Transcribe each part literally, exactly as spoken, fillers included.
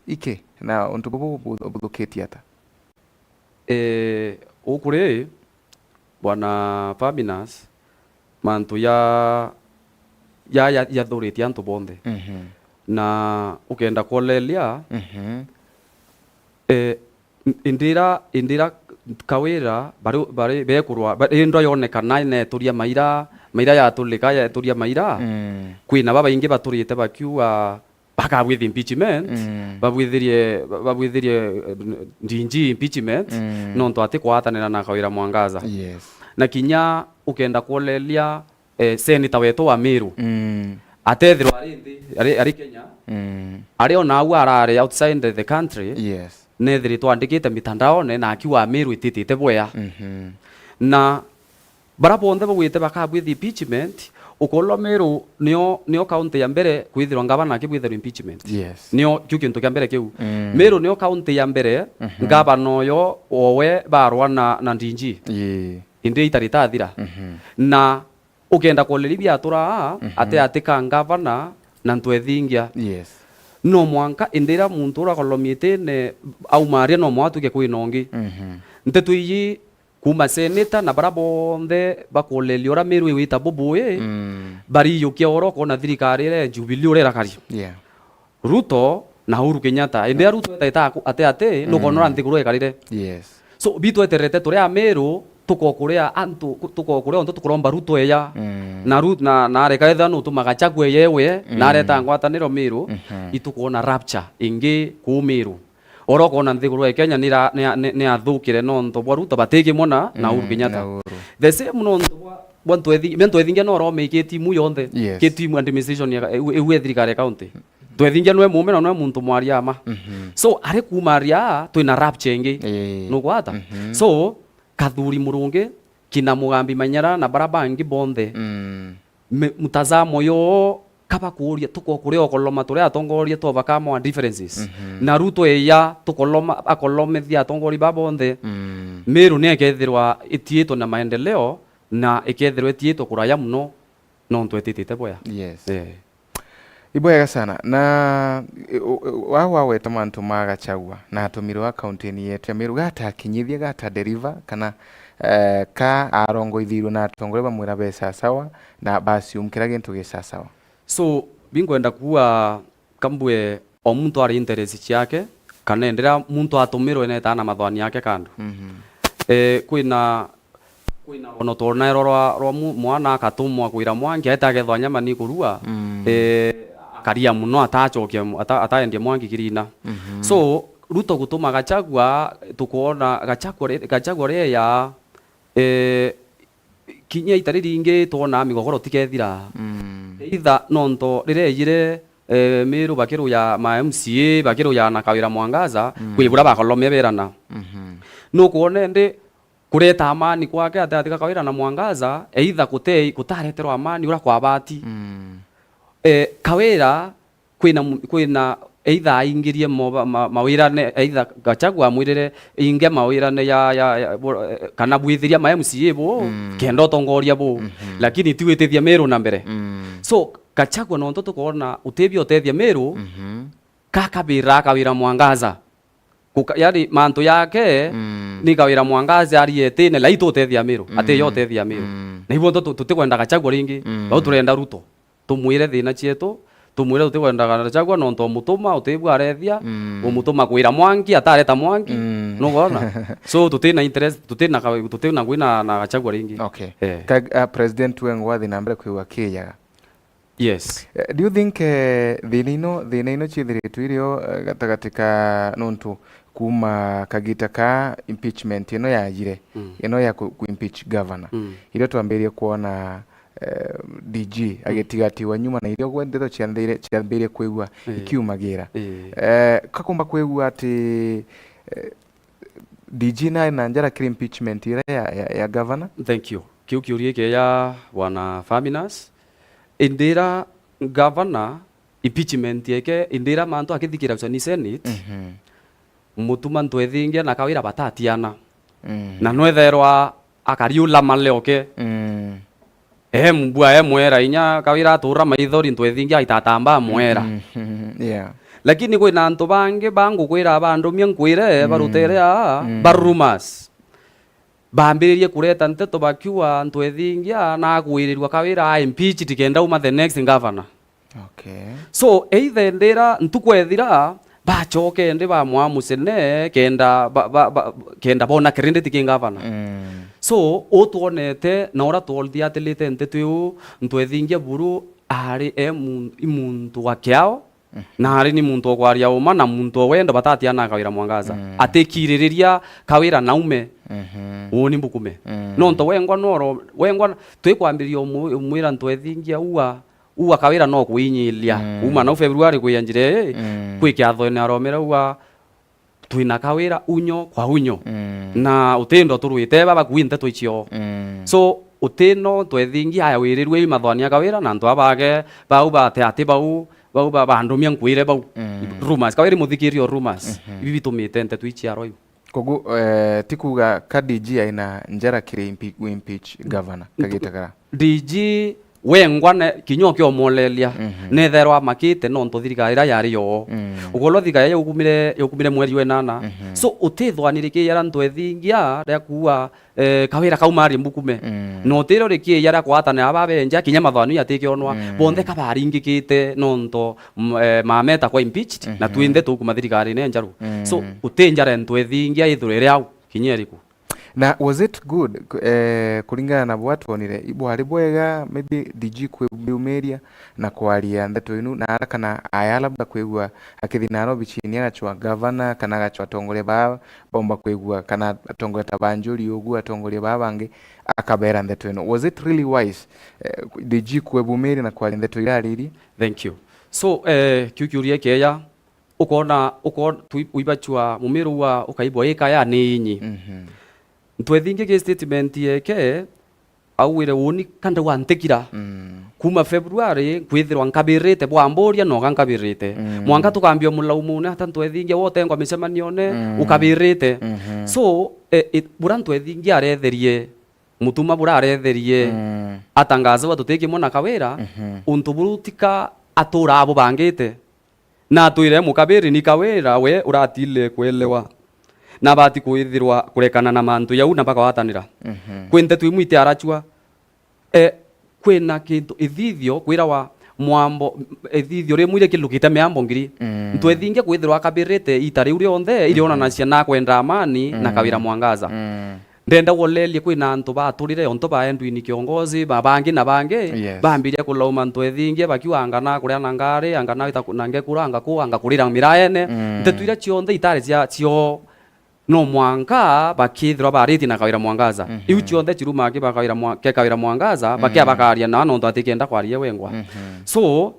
iki na untu bubu bu-, buthukitie ata? Eh, ukuri, Bwana Faminas, mantu ya, ya, ya, yathuritie antu bonthe. Mhm. Na ukenda kwoleria, mhm, eh, indira, indira Kawira bari, bari bekurwa, ba-, indwa yonekana neturia maira, maira yatulika, yeturia maira. Mm. Kwina babaingi baturite bakiuga, bakabwithia impeachment, mm, babwithirie, babwithirie, eh, D G impeachment, mm, nontu atikwatanira na Kawira Mwangaza. Yes. Na kinya ukenda kwoleria, eh, senator wetu wa Meru, mm, atethirwa ari nthi, ari, ari Kenya, mm, ari ona au arari outside the country, yes, nethiritwe andikite mitandaone na akiuga Meru ititite bwea. Mhm. Na bara bonthe bagwite bakabwithia impeachment, ukolwa Meru nio, nio county ya mbere kwithirwa ngavana akibwithirwa impeachment. Yes. Nio kiu kintu kia mbere kiu. Mm. Meru nio county ya mbere, mhm, ngavana uyo owe barwa na, na D G. Ii. Indi itari tathira. Mhm. Na ukenda kwoleria biatura aa, mhm, ati ati ka ngavana na ntwethingia. Yes. No mwanka indira muntu uria akolomie itine aumaria no mwanka tuke kwina ungi. Mhm. Nteto iji kuuma seneta na bara bonthe bakuleria uria Meru iwita bubui, mm, bariyukia oro kona thirikari iria ya Jubilee uria irakari. Yeah. Ruto na Uhuru Kenyatta. Indi ya Ruto etaita aku-, ati ati, nukona uria, mm, nthiguru ekarire. Yes. So, bitweterete turi a Meru, tukokuria antu, tukokuria ontu tukuromba Ruto eya. Mm. Na Ru-, na, na areka ethira nutumaga Gachagua eya ewe, mm, na areta ngwataniro Meru, mhm, itukwona rapture ingi kuu Meru. Oro ukoona nthiguru ya Kenya nira-, ni, ni, niathukire nontu bwa Ruto, batikimwona na Uhuru, mm, Kenyatta. Na Uhuru. The same nontu bwa, bwa Ntwethi-, bia Ntwethingia no aromeikie timu yonthe. Yes. Ki timu administration ya, iu, iu ya thirikari ya county. Ntwethingia nwe muume na nwe muntu mwaria ma. Mhm. So, ari kuuma aria, twina rapture ingi. Ii. Nugwata? Mhm. So, Kathuri Murungi, kina Mugambi Manyara na bara bangi bonthe. Mm. Mi-, mtazamo yo, kaba kuuria, tukokuria okoloma turia atongoria to overcome our differences. Mhm. Na Ruto eya, tukoloma, akolomethia atongoria ba bonthe. Mm. Meru niekethirwa itiitwe na maendeleo, na ikethirwa itiitwe kuraya muno, nontu etitite bwea. Yes. Eh. Ibwega sana. Na, i-, u-, u-, wa-, waweta mantu ma Gachagua, na atumirwe akaunti-ini yetu ya Meru, gata akinyithia, gata deliver, kana, eh, ka arongoithirwe na atongoria bamwira be sasawa, na ba assume kira gintu gi sasawa. So, binkwenda kuuga kambue o muntu ari interest ciake, kana enderea muntu atumirwe netaa na mathwani yake kando. Mhm. Eh, kwina, kwina rwono twonairwo rwa, rwa mu-, mwana akatumwa kwira mwanki, aete agethwa nyama ni kurua, mm, eh, akaria muno, atacokia mu-, ata-, ataendia mwanki kirina. Mhm. So, Ruto gutuma Gachagua, tukwona Gachagua ri-, Gachagua ria ya, eh, kinya ita riringi twonaa migogoro tikethira. Mm. Either nonto riria ejire, eh, Meru bakiruya ma M C A, bakiruya na Kawira Mwangaza, mm, kwi buria bakolomia berana. Mhm. Nukwona indi kureta amani kwake ati ati ka Kawira na Mwangaza, either kute-, kutareterwa amani uria kwabati. Mm. Eh, Kawira kwina mu-, kwina either aingirie mo-, ma-, ma-, mawirane, either Gachagua amwirire inge mawirane ya, ya, ya, bo-, eh, kana bwithiria ma M C A bo, mm, kenda utongoria bo. Mhm. Lakini ti gwitithia Meru na mbere. Mm. So, Gachagua nontu tukwona utibia utethia Meru, mhm, kakabira akawira Mwangaza. Kuka-, yani, mantu yake, mm, ni Kawira Mwangaza ari etine, lai tutethia Meru, mm, ati yo utethia Meru. Mm. Na ibo tu-, tu-, tutikwenda Gachagua ringi, mm, bau turenda Ruto. Tumwire thina cietu, tumwire tutikwendaga Gachagua nontu omutuma, utibua arethia, mm, umutuma kwira mwanki, atareta mwanki, mm, nukwona? So, tutina interest, tutina ka-, tutina ngui na, na Gachagua ringi. Okay. Eh. Ka-, ah, President wengwa athi na mbere kwigua kiijaga. Yes. Eh, do you think, eh, thina ino, thina ino ciithiritwe irio, eh, gatagati ka nontu kuuma kagita ka impeachment ino yajire, mm, ino ya ku, ku impeach governor, mm, irio twambirie kwona, eh, D G, mm, agitigatiwa nyuma na irio gwe ndeto cianthire, ciambirie kwigua, eh, ikiumagira. Eh. Eh, kakumba kwigua ati, eh, D G nari na njara kiri impeachment iria ya, ya, ya governor? Thank you. Kiu kiuria kieya bwana Faminas. Indira governor impeachment yake, indira mantu akithikira ni Senate, mhm, Mutuma Ntwethingia na Kawira batatiana. Mm. Na nwetherwa akariula male oke. Mm. Ee mbua ee mwera, inya Kawira atura maithori Ntwethingia aitatamba mwera. Mm, mm, yeah. Lakini kwina antu bangi bangukwira bandumia nkwire, mm, barutere aa, mm, ba rumors. Bambiririe kureta nteto bakiuga Ntwethingia nakwirirua Kawira a impeached kenda uma the next governor. Okay. So, either ndira ntuku ethira, bachoke ndi bamwaa mucene, kenda ba, ba, ba, kenda bona credit ki governor. Mm. So, utwonete na ura twathiatilite nteto iu, Ntwethingia buru ari e mun-, i muntu wa kiao, mhm, na ari ni muntu wa kwaria uma na muntu wa wendo batatiana Kawira Mwangaza. Mm. Atikiririria Kawira naume. Mhm. Uuni mbukume. Mm. Nontu wengwa noro, wengwa twikwambiriria umu-, umwira Ntwethingia ua, ua Kawira no kwinyiria. Mm. Kuma nau February kwija njira ii, mm, kwi kiathoene aromere ua twina Kawira unyo kwa unyo. Mm. Na utindo turwite baba kui nteto icio. Mm. So, utino Ntwethingia aya wirirue i mathoani ya Kawira na antu abage bau bate ati bau, bau ba, bandumia nkwire bau. Mm. Rumors. Kawira i muthikiria o rumors. Mhm. Ibi bitumite nteto ici arwa iu. Kogu, eh, ti kuuga ka D G aina njara kiri impi-, impeach governor, Kagita Kara? D G wengwa ne, kinya ukiomoleria, mhm, netherwa amakite nontu thirikari iria yari yoo. Mm. Ukolwa thirikari iria yukumire, yukumire mweri wa inana. Mhm. So, utithwanirikia ara Ntwethingia ria kuua, eh, Kawira kauma ari mbukume. Mm. Na utiro rikia ara kwatanira aba benja, kinya mathwanu yatikionwa. Mm. Bonthe kabaringikite nontu, m-, eh, mameta kwa impeached, na, mhm, twinthe tukuma thirikarine njaru. So, mm, uti njara Ntwethingia ithurire au, kinya iriku. Na was it good, ku-, eh, kuringana na bwatwonire, i-, bwari bwega, maybe D G kwiumiria na kwaria ndeto inu, na ara kana aya labda kwigua akithi Nairobi chini agachwa gavana, kana agachwa atongoria ba, baumba kwigua, kana atongoria ta ba Njuri ugu, atongoria ba bangi, akabera ndeto ino? Was it really wise, eh, D G kwiumiria na kwaria ndeto irariri? Thank you. So, eh, kiu kiuria kieya, ukona, ukona, twi-, wibachwa mumiro wa ukaibwa ikaya ni inyi. Mhm. Ntwethingi ki statement yeke, augire, "Uuni ka ndauga ntikira. Mm. Kuma February, nkwithirwa nkabirite, bwamburia noga nkabirite." Mm. Mwanka tukambia mulaumu, ni ata Ntwethingi wotengwa micemanione, mm, ukabirite. Mhm. So, e, e, bura Ntwethingi aretherie, mutuma bura aretherie, mm, atangaza wa tuti kimwe na Kawira, mhm, untu buru tika atura abubangite. Na atwire mukabiri ni Kawira we uratile kwelewa. Na abati kwithirwa kurekana na mantu jau na bakagwatanira. Mhm. Kwi nteto imwe itiarachua. E, kwina kintu ithithio kwirawa mwambo, ithithio rimwe iria kilukite miambo ngiri. Mm. Ntwethinge kwithirwa akabirite ita riu rionthe irionanacia, mhm, na kwenda amani na, mm, Kawira Mwangaza. Mm. Ndenda gwolerie kwina antu baturire onto ba Edwin Kiongozi, ba bangi na bangi, yes, bambiria kulauma Ntwethingi, bakiuga anga na kuria na ngari, anga na ita ku-, na ngekura, anga ku, anga kurira miraene. Mm. Nteto iria cionthe itari cia, cio, no mwanka bakithirwa baritie na Kawira Mwangaza. Mhm. Iu cionthe ciruma ki ba Kawira Mwa-, ke Kawira Mwangaza, bakia, mm, bakaria na nontu atikenda kwaria wengwa. Mhm. So,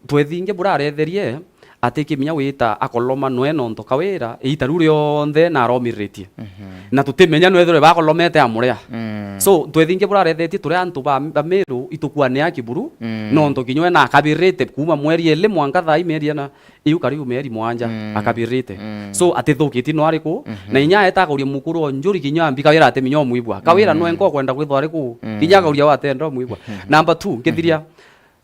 Ntwethingi buraretherie, atikiminya wita akoloma nwe nontu Kawira, iita riu rionthe na aromiritie. Mhm. Na tutimenya nwethirwe bakolomete amuria. Mm. So, Ntwethingi burarethetie turi antu ba, ba Meru itukwanea kiburu, mm, nontu kinya we nakabirite kuuma mweri ili mwanka thaa ii mieri ina, iu karibu mieri mwanja, mm, akabirite. Mm. So, atithukitie no ariku, mhm, na inya aeta akuria mukuru o Njuri kinya ambi Kawira atiminya omwibwa. Kawira, mm, nwe nko kwenda kwithwa ariku, mm, kinya akuria watenda omwibwa. Mhm. Number two, nkithiria, mhm.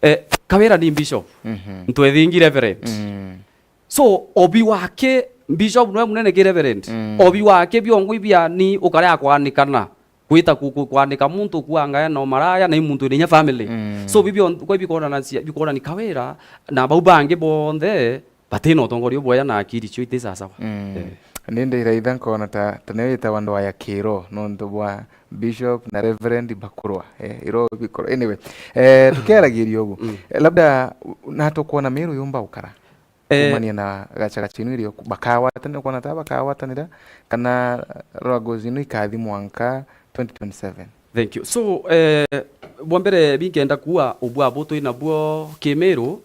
Eh, Kawira ni bishop. Mhm. Ntwethingi reverend. Mm. So, obi wake, bishop nwe munene ki reverend. Mm. Obi wake biongwa ibiani ukare akwanikana. Kwita ku-, ku-, kwanika muntu kuanga ena umaraya na i muntu ina inya family. Mm. So, bibio, kwa bikonanacia, bikonani Kawira na bau bangi bonthe, batina utongoria ubwega na akiri cio iti sasawa. Mm. Eh. Ni ndiraitha nkona ta, ta niyo yitawa ndwaya kiro, nontu bwa bishop na reverend bakurwa. Eh, iro bikorwa. Anyway, eh, tukiaragiria ugu. Mm. Eh, labda, u-, na tukwona Meru yumba ukara. Eh. Kumania na gacaga cinu irio ku-, bakagwatanira, kwona ta bakagwatanira, kana rwago zinu ikathi mwanka twenty twenty-seven? Thank you. So, eh, bwa mbere, binkenda kuwa ubwa bu twi nabuo ki Meru,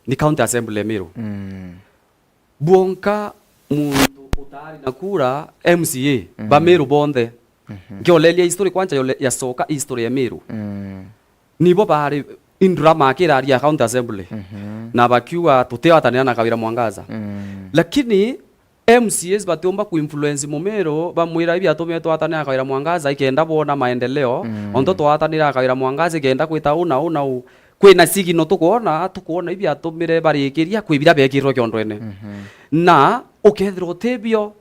ni County Assembly ya Meru. Mm. Bwonka muntu utaari na kura M C A, mm, ba Meru bonthe. Mhm. Nkioleria history kwanja yole-, yacoka history ya Meru. Mm. Nibo baari indura makiraria County Assembly. Mhm. Na bakiuga, "Tutiwatanira na Kawira Mwangaza." Mm. Lakini M C As batiumba kuinfluence Mumiru, bamwira, "Ibi atume twatanira Kawira Mwangaza ikenda bwona maendeleo, mm, onto twatanira Kawira Mwangaza ikenda kwita uu na uu na uu." Kwina signal tukwona, tukwona ibi atumire barikiria kwi biria bekirwe kiondwene. Mhm. Na ukethirwa utibio,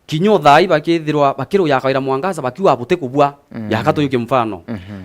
kinya uthaai bakithirwa bakiruya Kawira Mwangaza bakiuga butikubua. Mm. Yaka tuyukie mfano. Mhm.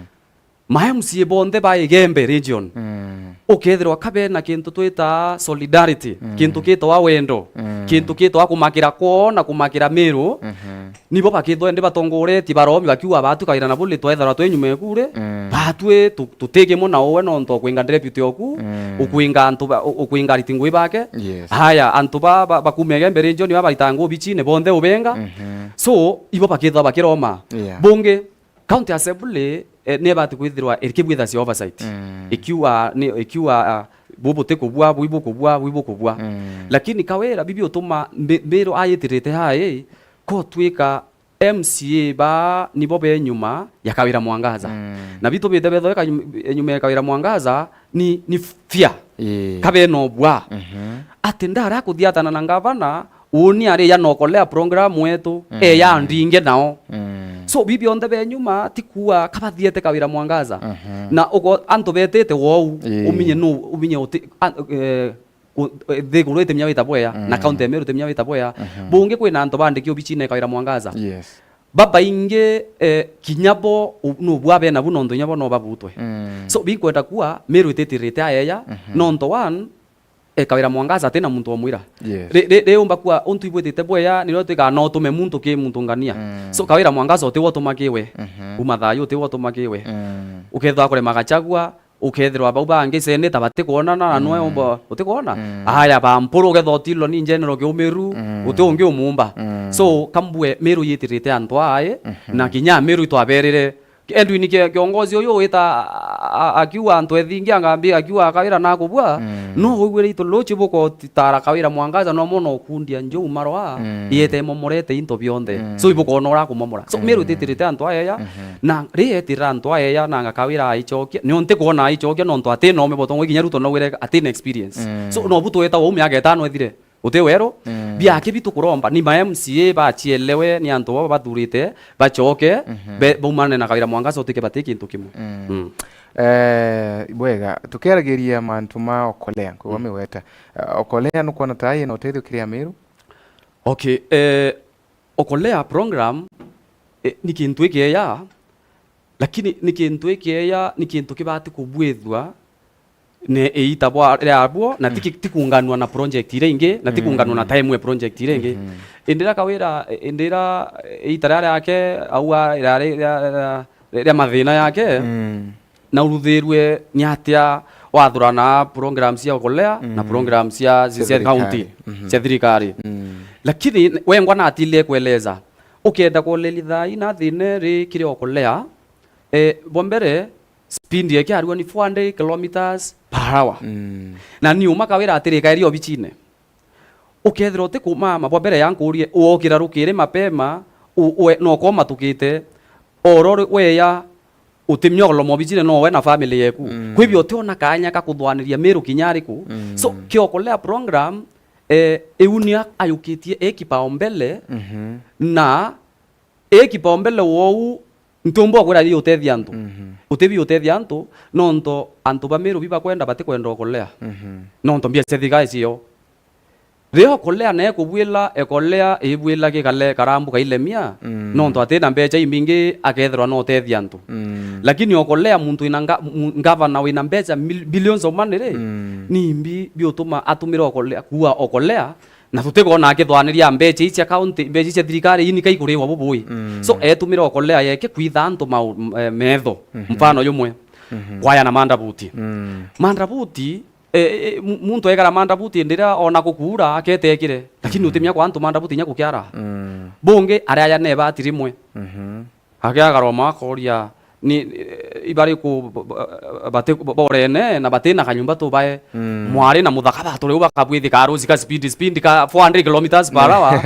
Ma M C A bonthe ba Igembe region. Mm. Ukethirwa ka bena kintu twita solidarity, mm, kintu gitawa wendo, mm, kintu gitawa kumakira kwoo na kumakira Miru, mhm, nibo bakithwa indi batongoretie baromi bakiuga, "Batu Kawira na buli twethirwa twi nyuma eku ri, mm, batwi tu-, tutikimwe na uwe nontu ukwinga deputy oku, mm, ukwinga antu ba-, u-, ukwinga ariti ngui bake." Yes. Haya, antu ba, ba, bakuuma Igembe region ba barita ngui obichine bonthe ubenga. Mhm. So, ibo bakithwa bakiroma. Yeah. Bungi, County Assembly, eh, ni ibati kwithirwa ikibwitha cia oversight. Mm. Ikiuga, ni, ikiuga, ah, bu butikubua, bu ibukubua, bu ibukubua. Mm. Lakini Kawira, bibi utuma mbi-, Miru ayitirite hai, ko twika M C A ba nibo be nyuma ya Kawira Mwangaza. Mm. Na bitu bite betho eka nyum-, nyuma ya Kawira Mwangaza ni, ni fear. Ii. Ka bena ubua. Mhm. Ati ndara kuthiatana na ngavana, Uni ari ya nokolea program wetu, mm, eya ndinge nao. Mm. So, bibi onthe be nyuma, ti kuuga kabathiete Kawira Mwangaza. Mhm. Na uko-, antu betite wou, ii, uminye nu, uminye uti-, an-, eh, u-, eh, thiguru itimenya wita bwea, na, mm, county ya Meru itimenya wita bwea. Mhm. Bungi kwina antu bandiki obichine Kawira Mwangaza. Yes. Babaingi, eh, kinya bo, u-, nubwa bena bu nontu inya bo no babutwe. Mm. So, binkwenda kuuga, Meru ititirite ayeya, mhm, nontu one, e, Kawira Mwangaza atina muntu omwira. Yes. Ri-, ri-, riumba kuwa untu ibwitite bwea, nirio twikaa no utume muntu ki muntu ngania. Mm. So, Kawira Mwangaza utiwe utuma kiwe. Mhm. Kuma thayu utiwe utuma kiwe. Mm. Ukethirwa kurema Gachagua, ukethirwa bau bangi seneta batikwonana na nwe, mm, umba utikwona? Mm. Aya, ba Mpuru ukethirwa utilwa ni General Kiumiru, mm, uti ungi umumba. Mm. So, kambue Meru yitirite antu aa, mhm, na kinya Meru itwaberire Edwin ki-, kiongozi uyu wita a-, a-, akiuga antu ethingi angambi akiuga Kawira nakubua, mm, no wigwire itu ruchi bukotitara Kawira Mwangaza no mono ukundia njuu marwa, mm, yete momorete into bionthe. Mm. So ibukona ura kumomora. So, mm, Meru ititirite antu ayeya, mhm, na ri etira antu ayeya nanga Kawira aichokia, nio ntikwona aichokia nontu atina ume botongo kinya Ruto nogwire atina experience. Mm. So, no bu tweta wau miaka itano ethire. Uti weru, mm, biake bitu kuromba, ni ma M C A bachielewe, ni antu baba bathurite, bachoke, mhm, be-, baumane na Kawira Mwangaza utike bati kintu kimwe. Mm. Mm. Eh, bwega, tukiaragiria mantu ma Okolea, nkuuga, mm, migweta. Eh, Okolea nukwona ta ina utethio kiri Amiru? Okay, eh, Okolea program, eh, ni kintu ikieya, lakini ni kintu ikieya, ni kintu kibati kubwithua, ni iita bwa-, riabuo, na ti, mm, ki-, ti kuunganua na project iria ingi, na ti kuunganua na, mm, time ya project iria ingi. Mhm. Indi ria Kawira, indi ria iita riria riake, auga riari ria, ria, ria mathina yake, mm, na uruthirue ni atia wathurana program cia Okolea na, mm, program cia, cia, cia thirikari, county, mhm, cia thirikari. Mm. Lakini wengwa natilie kueleza, ukenda kuleritha ina thine ri kiri Okolea, eh, bwa mbere, speed yake arua ni four hundred kilometers per hour. Mm. Na ni uma Kawira atirikairi obichine. Ukethira utikumama bwa mbere ya nkurie, uokira rukiri mapema, u-, ue-, no koma tukite, oro ri-, weya utimia ukoloma obichine no we na family yeku. Mm. Kwa hivyo utiona kanya ka kuthwaniria Meru kinya ariku. Mm. So, ki Okolea program, eh, iu ni a-, ayukitie e kipaumbele, mhm, na e kipaumbele wou, ntiumba kwira ri utethia antu. Mhm. Utibi utethia antu, nontu antu ba Meru bibakwenda batikwenda Okolea. Mhm. Nontu mbia cia thirikari cio. Riria Okolea nae kubwila, Okolea ibwila gikale karambu kailemia, mm, nontu atina mbecha imbingi akethirwa no utethia antu. Mm. Lakini Okolea muntu wina nga-, mu-, ngavana wina mbecha mil-, billions of money ri, mm, ni imbi biutuma atumire Okolea, kuua Okolea, na tutikwona akithwaniria mbecha ici cia county, mbecha ici cia thirikari, ini kaikuriwa bubui. Mm. So, etumire Okolea yeke kwitha antu mau-, m-, eh, metho. Mhm. Mfano jumwe, mhm, kwaya na mandabuti. Mm. Mandabuti, eh, eh, mu-, muntu ekara mandabuti ndiria ona kukuura aketekire. Lakini, mhm, utimenya kwa antu mandabuti inya kukiara. Mm. Bungi, aria aya ne bati rimwe. Mhm. Akiagaroma akoria, ni, eh, ibariku b-, b-, bati-, b-, borene na batina kanyumba tubae. Mm. Mwari na muthaka baturi u bakabwithi ka rusi ka speed, speed ka four hundred kilometers per hour.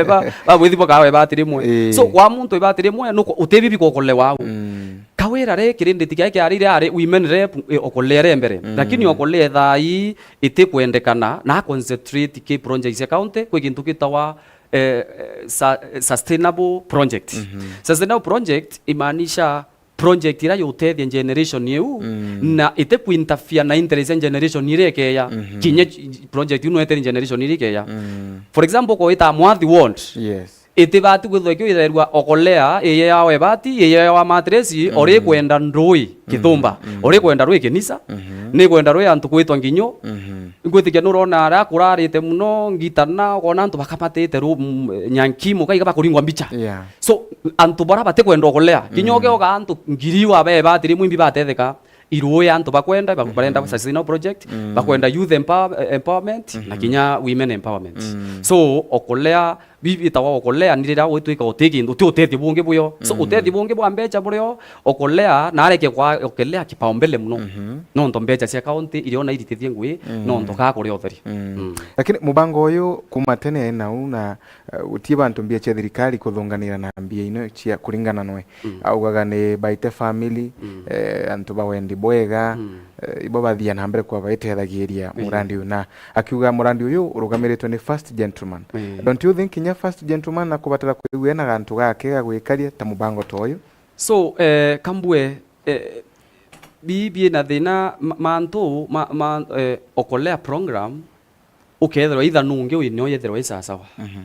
Ba-, babwithi bo kawe ibati rimwe. Ii. So, kwa muntu ibati rimwe, nuko utibibi kukolewa au. Mm. Kawira re kirindi tikia kiarire ari women rep, eh, okolea re mbere. Mm. Lakini okolea thaa ii itikwendekana na concentrate ki projects cia county, kwi kintu kitawa eh, eh, sa-, eh, sustainable project. Mhm. Sustainable project imaanisha project iria yutethia generation iu, mm, na iti kuinterfere na interest ya generation iria ikeya. Mhm. Kinya ch-, project iu no itethie generation iria ikeya. Mm. For example, ko wita Mwathi ward. Yes. Itibati kwithirwa ikiwitherua Okolea, iyeyawa ibati, iyeyawa mattress, mm, ori kwenda ndui Kithumba, mm, ori kwenda rwi Kinisa, mhm, ni kwenda rwi antu kwitwa Nginyo. Mhm. Ngwitikia nurona aria kurarite muno, Ngitana, ukona antu bakamatite ru-, m-, Nyankimu, kaiga bakuringwa mbicha. Yeah. So, antu bara batikwenda Okolea. Kinya, mm, ukeoga antu ngiri wabe ibati rimwe imbi batetheka. Irui antu bakwenda, ba-, barenda, mhm, sustainable project, mm, bakwenda youth empower-, eh, empowerment, na, mhm, kinya women empowerment. Mm. So, Okolea, bi-, bitawa Okolea ni riria witwika uti kintu, uti utethio bungi buyo. So, mm, utethio bungi bwa mbecha burio, Okolea, na areke kwa Okolea kipaumbele muno. Mhm. Nontu mbecha cia county irio na iritithie ngui, mm, nontu ka kuria utheri. Mm. Mm. Lakini mubango uyu kuma tene ena u na, eh, utie bantu mbia cia thirikari kuthunganira na mbia ino cia kuringana nwe. Mm. Augaga ni baite family, mm, eh, antu ba wendi bwega, mm, eh, ibo bathia na mbere kwa baitethagiria, eh, murandi uyu. Na akiuga murandi uyu urugamiritwe ni first gentleman. Eh. Don't you think kinya first gentleman akubatara kwigua ena gantu gake ga gwikaria ta mubango ta uyu? So, eh, kambue, eh, bi-, biina thina ma-, mantu ma-, ma-, eh, Okolea program, ukethirwa either nungi wi nio yethirwa i sawasawa. Mhm.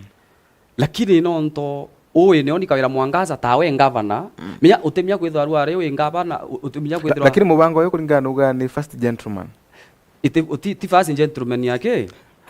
Lakini nontu ui nio ni Kawira Mwangaza tawe ngavana, mm, minya utimia kwithirwa rwari wi ngavana, u-, utimia, la-, kwithirwa lakini mubango uyu kuringana nuga ni first gentleman. Iti, uti, ti first gentleman yake,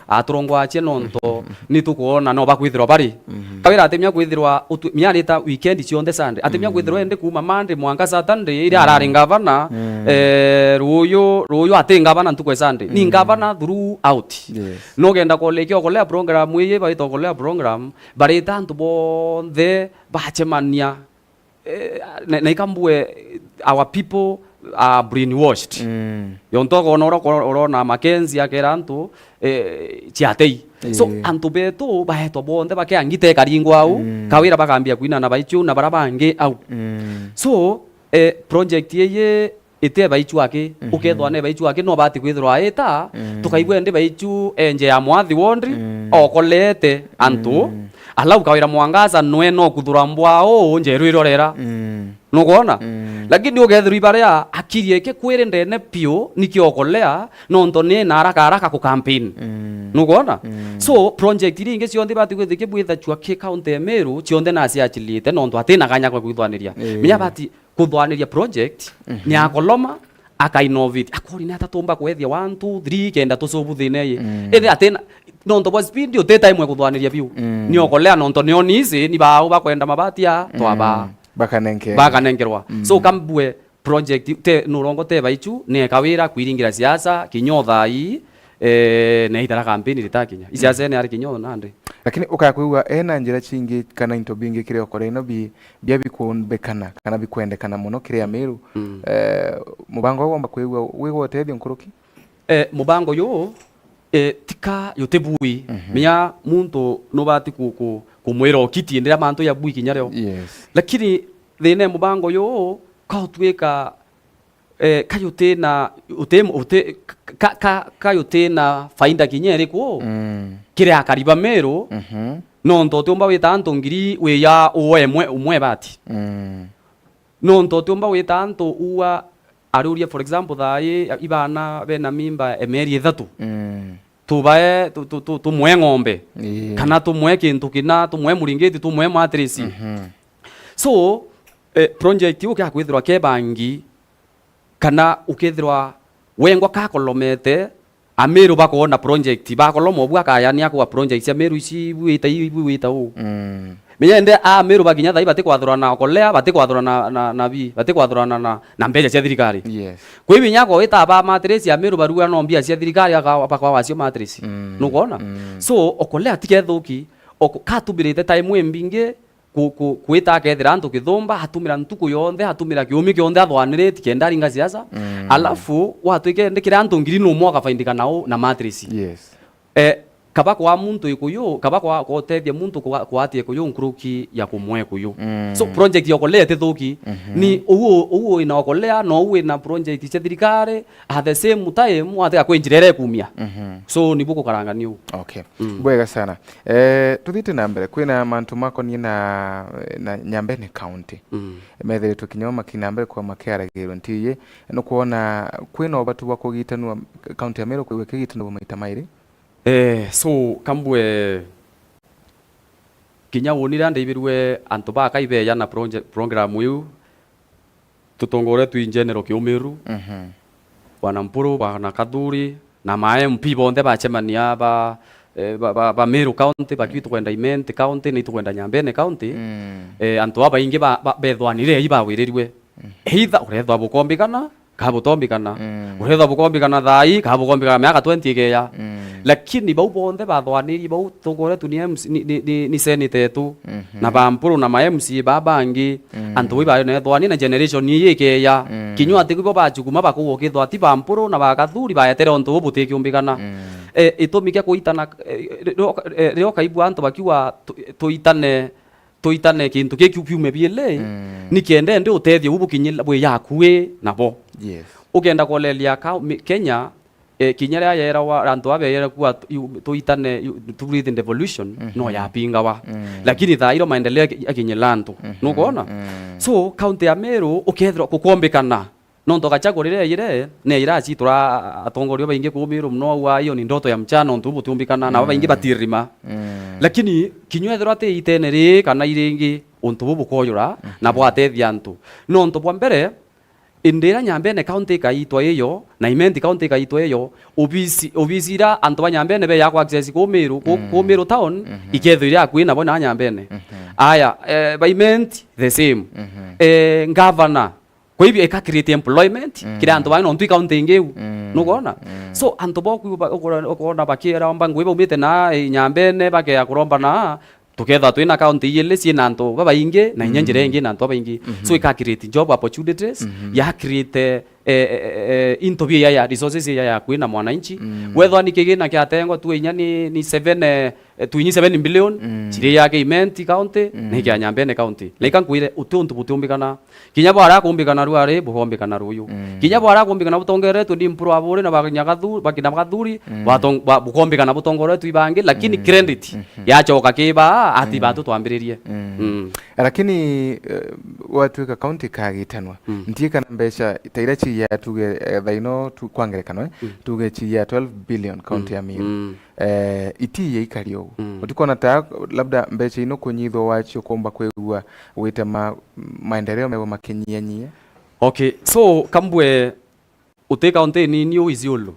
aturongwacie nontu ni tukwona no bakwithirwa bari. Mhm. Kawira atimia kwithirwa utu-, miarita weekend cionthe Sunday. Atimia, mm, kwithirwa ende kuma Monday mwanka Saturday, iria, mm, arari ngavana, mm, eh, ruyu, ruyu ati ngavana ntuku ya Sunday. Ni, mm, ngavana throughout. Yes. Nugenda kulikia Okolea program iji, baita Okolea program, barita antu bonthe bacemania. Eh, na, na ikambue, our people are brainwashed. Mm. Yontu okona ura-, ura-, urona Mackenzie akera antu, eh, ciatei. So, ii, antu betu baetwa bonthe bakea ngita ikaringwa au, mm, Kawira bakambia kwinana baichu na bara bangi au. Mm. So, eh, project yeye ite baichu aki, mhm, ukethwa ne baichu aki, no bati kwithirwa aita, mm, tukaigua ndi baichu enje ya mwathi wondi, mm, okolete antu, mm, alau Kawira Mwangaza nwe no kuthura mbwao nje rwirorera. Mm. Nukwona? Mm. Lakini ukethirwa ibaria akiri eke kwiri ndene piu, nikio okolea, nontu ni na haraka haraka ku campaign. Mm. Nukwona? Mm. So, project iria ingi cionthe ibati kwithirwa ikibwithachua ki county ya Meru, cionthe naciachilite, nontu atina kanya kwa kwithwaniria. Ii. Minya bati kuthwaniria project, mhm, ni akoloma, aka innovate. Akori ni ata tumba kwethia one, two, three, kenda tucubu thina ii. Mm. Ithi atina, nontu bwa speed, uti time ya kuthwaniria biu. Mm. Ni okolea nontu nio nisi, ni baau bakwenda mabati ya, mm, twaba. Bakanenke-, bakanenkerwa. Mm. So, kambue project, te, nurongo te baichu, ne Kawira kwiringira siasa, kinya o thaa ii, eh, ne itara campaign ritakinya. Isiasa, mm, ni ari kinya o nandi. Lakini ukakwigua ena njira chingi kana into bingi kiri okore ino bi-, bia bikumbekana kana bikwendekana muno kiri Ameru. Mm. Eh, mubango uu womba kwigua wigwa utethio nkuruki? Eh, mubango yu, eh, tika yuti bui. Mhm. Minya muntu nubati ku-, ku-, kumwira okiti ndiria mantu ya bui kinya rio. Yes. Lakini thina ya mubango yu, ka utwika, eh, ka yuti na, uti, uti, ka, ka, ka yuti na faida kinya iriku, mm, kiri akari ba Meru, mhm, nontu utiumba wita antu ngiri wiya uwe umwe, umwe bati. Mm. Nontu utiumba wita antu uwa ariuria, for example, thaa ii, ibana bena mimba e mieri ithatu. Mm. Tubae, tu-, tu-, tu-, tumwe ng'ombe. Ii. Kana tumwe kintu kina, tumwe muringiti, tumwe mattress. Mhm. So, eh, project iu kia kwithirwa ke bangi, kana ukethirwa wengwa kakolomete, Ameru bakoona project, bakoloma ubu akayania kwa project cia Meru ici, ibu ita, ibu ita uu. Mm. Menya ende Ameru bakinya thai batikwathurana na okolea, batikwathurana na, na, na bi, batikwathurana na, na mbeca cia thirikari. Yes. Kwi binya ko wita ba mattress Ameru barua no mbia cia thirikari aka-, bakwa wacio mattress. Mm. Nukwona? Mm. So, okolea tikethuki, oko-, katumirite time imbingi, ku-, ku-, kwita akethira antu kithumba, atumira ntuku yonthe, atumira kiumi kionthe athwaniriti kenda aringa siasa. Mm. Alafu, watwike ndi kiri antu ngiri numwe ukafaindika nao na mattress. Yes. Eh, kaba kwa muntu ikuyu, kaba kwa, kwa utethia muntu kwa, kwatia ikuyu nkuruki ya kumwe ikuyu. Mm. So project ya Okolea itithuki. Mhm. Ni uu, uu wina Okolea, no uu wina project cia thirikari, at the same time, atiga kwi njira iria ikumia. Mhm. So, nibu gukaranga ni uu. Okay. Mm. Bwega sana. Eh, tuthiite na mbere, kwina mantu makonie na, na Nyambene County. Mm. Methiritwe kinya makina mbere kwa makiaragirwe ntiye. Nukwona kwina ubatu bwa kugitanua, county ya Meru kwigua ikigitanua maita mairi? Eh, so, kambwe, kinya uni riria ndaibirwe antu bakai beya na proje-, program iu, tutongore twi general kiumiru, Mhm. bwana Mpuru, bwana Kathuri, na ma M P bonthe bacemania ba, eh, ba, ba, ba Meru County, bakiu tukwenda Imenti County, ni tukwenda Nyambene County. Mm. Eh, antu babaingi ba, ba, bethwanire i bawirirwe. Mhm. Either urethwa bukombikana, ka butombikana. Mm. Urethwa bukombikana thaa ii, ka bukombikana miaka twenty ikeya. Mm. Lakini bau bonthe bathwaniri bau, tongore tu ni M C, ni, ni, ni, ni senate etu, Mhm. na ba Mpuru na ma M C A ba bangi, Mm. antu bau ibanethwani na generation ii ikeya. Mm. Kinya ati bo bachukuma bakugwa ukithwa ti ba Mpuru na ba Kathuri baetere untu buu butikiumbikana. Mm. Eh, itumi kia kuitana, eh, rio-, eh, rio kaigua antu bakiuga tu-, tuitane, tuitane kintu kiu kiu kiume biele, Mm. ni kenda indi utethio buu bukinyila bwi yakui nabo. Yes. Ukenda kuoleria ka-, mi-, Kenya, eh, kinya riria yerawa, antu aba beyere kuwa tu-, iu-, tuitane, iu-, tu breathe in revolution, no Mhm. yapingawa. Mm. Lakini thaa iro maendeleo aki-, akinyila antu. Mhm. Nukwona? Mm. So, county ya Meru, ukethirwa kukombikana. Nontu Gachagua riria aijire, ni aijire acitura atongoria baingi kuu Meru mono, auga, "Hiyo ni ndoto ya mchana, untu buu butiumbikana," na babaingi Mm. batirima. Mm. Lakini kinya ethirwa ati itene ri kana iringi, untu buu bukoyura, Mhm. na bwatethia antu. Nontu bwa mbere, indi iria Nyambene County ikaitwa iyo, na Imenti County ikaitwa iyo, obisi, obisi iria antu ba Nyambene beya ku access kuu Meru, ku-, Mm. kuu Meru town, Mhm. ikethirwa iri akui nabo na Nyambene. Mhm. Aya, eh, ba Imenti, the same. Mhm. Eh, governor, Kwa hivyo, ika create employment, Mm. kiri antu bang'ina untu i county ingi iu. Mm. Nukwona? Mm. So, antu boku ba-, ukura-, ukwona bakiera omba ngui baumite na, eh, Nyambene, bakea kuromba na, tukethwa twina county ijiri ciina antu babaingi, na inya njira Mm. ingi na antu babaingi. Mhm. So, ika create job opportunities, Mhm. ya create, eh, eh, eh, eh, into bia ya, ya resources ya, ya kwina mwananchi. Mm. Wethwa ni kigina kiatengwa tu inya ni, ni seven, eh, eh, twinyi seven billion, Mm. ciri ya Imenti County, Mm. ni kia Nyambene County. Na ika nkwire, uti untu butiumbikana. Kinya bwaria kumbikana ruari, bukombikana ruyu. Mm. Kinya bwaria kumbikana butongeretwe ni Mpuru Aburi na bakinya Gathu-, bakina Gathuri, Mm. batong-, ba-, bukombikana butongoretwe ibangi, lakini Mm. credit Mhm. yachoka ki baa, ati Mm. batu twambiririe. Mm. Mm. Lakini, eh, watwika county ikagitanwa. Mm. Ntie kana mbeca ta iria ciya tuge, eh, thaino tu kwa ngerekano, eh, Mm. tuge ciya twelve billion county Mm. ya Meru. Mm. Eh, itiya ikari ugu. Mm. Utikwona ta labda mbeca ino kunyithwa wacio kumba kwigua gwita ma-, maendeleo megwe makinyia nyia? Okay, so kambwe uti county nini u Isiolo.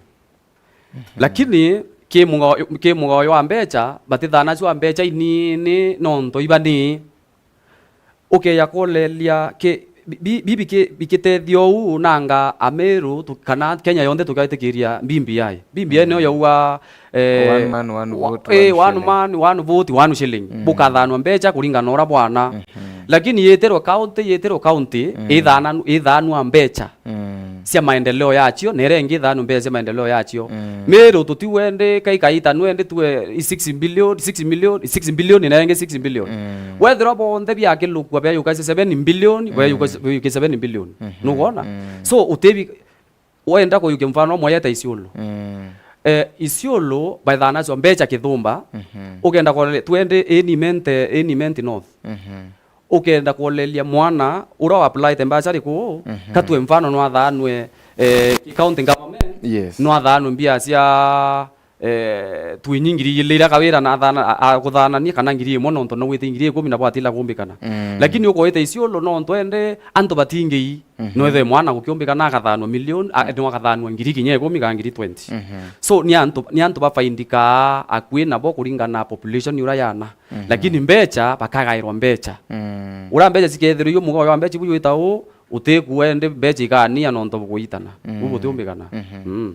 Mhm. Lakini ki muga-, ki mugao jwa mbeca, batithana jwa mbeca inini nontu iba ni Ukeja kuoleria ki-, bi-, bi-, bibi ki-, bikitethia uu nanga Ameru tu-, kana Kenya yonthe tukiitikiria B B I. B B I nio Mm. yauga, eh, One man, one wa-, vote, eh, one one shilling. Man, one vote, one shilling. Mm. Bukathanwa mbeca kuringana na uria bwana. Mhm. Lakini yitirwe county, yitirwe county, Mm. ithananu-, ithanua mbeca Mm. cia maendeleo yacio, na iria ingi ithanua mbeca cia maendeleo yacio. Mm. Meru tutiwende, kai kaitanwe ndi tuwe i six billion, six million, six billion, na ingi six billion. Mm. Wethirwa bonthe biakilukua biayuka seven billion, Mm. biayuka, biayuka seven billion. Mhm. Nukwona? Mm. So, utebi-, wenda kuyukia mfano mwaye ta Isiolo. Mm. Eh, Isiolo, by the nacio mbeca kithumba, Mhm. ukenda kwa twende in Imenti, in Imenti North. Mhm. Ukenda kuoleria mwana uria wa apply te mbachari kuu, Mhm. katwe mfano nwathanwe, eh, county government, Yes. nwathanwe mbia cia, eh, twinyi ngiri igiri iria Kawira nathana-, a-, a-, kuthanania kana ngiri imwe nontu nawite ngiri ikumi na bwatila kumbikana. Mm. Lakini ukoite Isiolo nontu ende antu batingei, Mhm. nwethe mwana gukiumbikana akathanwa million, a, no akathanwa ngiri kinya ikumi kana ngiri twenty. Mhm. So, ni antu, ni antu bafaindikaa akui nabo kuringana na population uria yana. Mhm. Lakini mbeca, bakagairwa mbeca. Mm. Uria mbeca cikethirwa iyo mugo wa mbeca ibu jwita u, utikuwa ende mbeca ikania nontu bukuitana. Mm. Ubu butiumbikana. Mhm. Mm.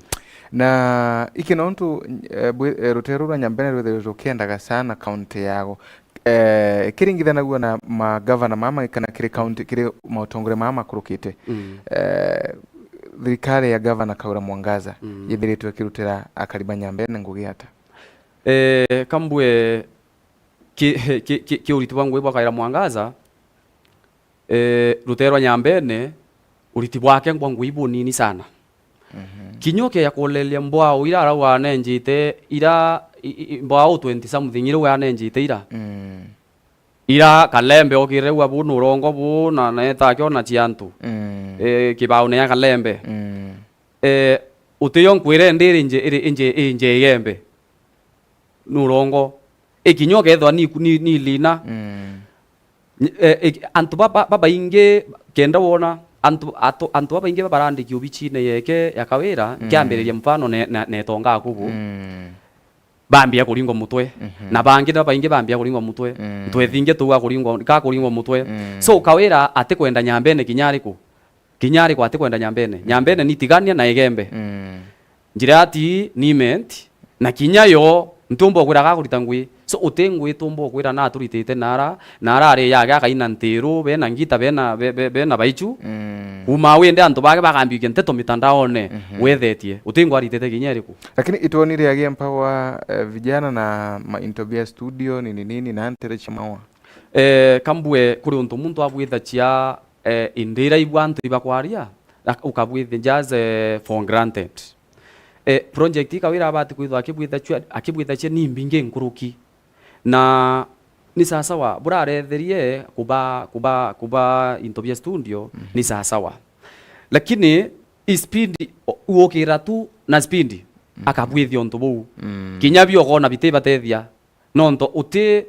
Na iki nontu, eh, bwi-, eh, rutere rwa Nyambene rwithiritwe rukiendaga sana county yago. Eh, kiringithanagua na magavana mama kana kiri county, kiri mautongore mama makurukite. Mm. Eh, thirikari ya Gavana Kawira Mwangaza Mm. yithiritwe ikirutira akari ba Nyambene ngugi ata? Eh, kambue ki, ki, ki, ki uriti bwa ngui bwa Kawira Mwangaza, eh, ruteere rwa Nyambene, uriti bwake bwa ngui bunini sana. Mhm. Kinya ukeja kuureria mbwau ira arauga anenjite ira, i, i, mbwau twenty something ira anenjite ira. Mm. Ira Kalembe okirire ua bu nurongo bu na, na eta akiona ciantu. Mm. Eh, kibaune ya Kalembe. Mm. Eh, utiyo nkwire ndi iri nje, iri nje, iri nje Igembe. Nurongo. Ikinya ukethwa ni, ni, ni lina. Mm. Ny-, eh, ik-, antu baba, babaingi, kenda wona, antu, atu, antu babaingi babarandiki obichine yeke ya Kawira, mm, nkiambiriria mfano ne, na, netonga akubu. Mm. Bambia kuringwa mutwe. Mhm. Na bangi na baingi bambia kuringwa mutwe. Mm. Ntwethingi tuga kuringwa, ka kuringwa mutwe. Mm. So, Kawira atikwenda Nyambene kinya ariku? Kinya ariku atikwenda Nyambene? Mm. Nyambene ni Tigania na Igembe. Mm. Njira ati ni meant, na kinya yo, ntiumba ukwira gakurita ngui. So, uti ngui tumba ukwira na aturitite nara, nara ari yake akaina ntiru, bena ngita, bena, be, be, bena baichu. Mm. Kuma wende antu bake bakambiukia nteto mitandaone, mhm, wethetie. Uti ngui aritite kinya iriku? Lakini itwonire agiempower, eh, vijana na ma Intobia studio, nini nini, na ntere chimawa. Eh, kambue kuri untu muntu abwithachia, eh, indi iraigua antu ibakwaria, ak-, ukabwithia just, eh, for granted. Eh, project ii Kawira abati kwithwa akibwithachia, akibwithachia ni mbingi nkuruki. Na ni sasawa, buraretherie kuba, kuba, kuba into bia studio, mhm, ni sasawa. Lakini i speed, u-, uukira tu na speed, mhm, akabwithia untu buu. Mm. Kinya bio ukona bitibatethia. Nontu uti,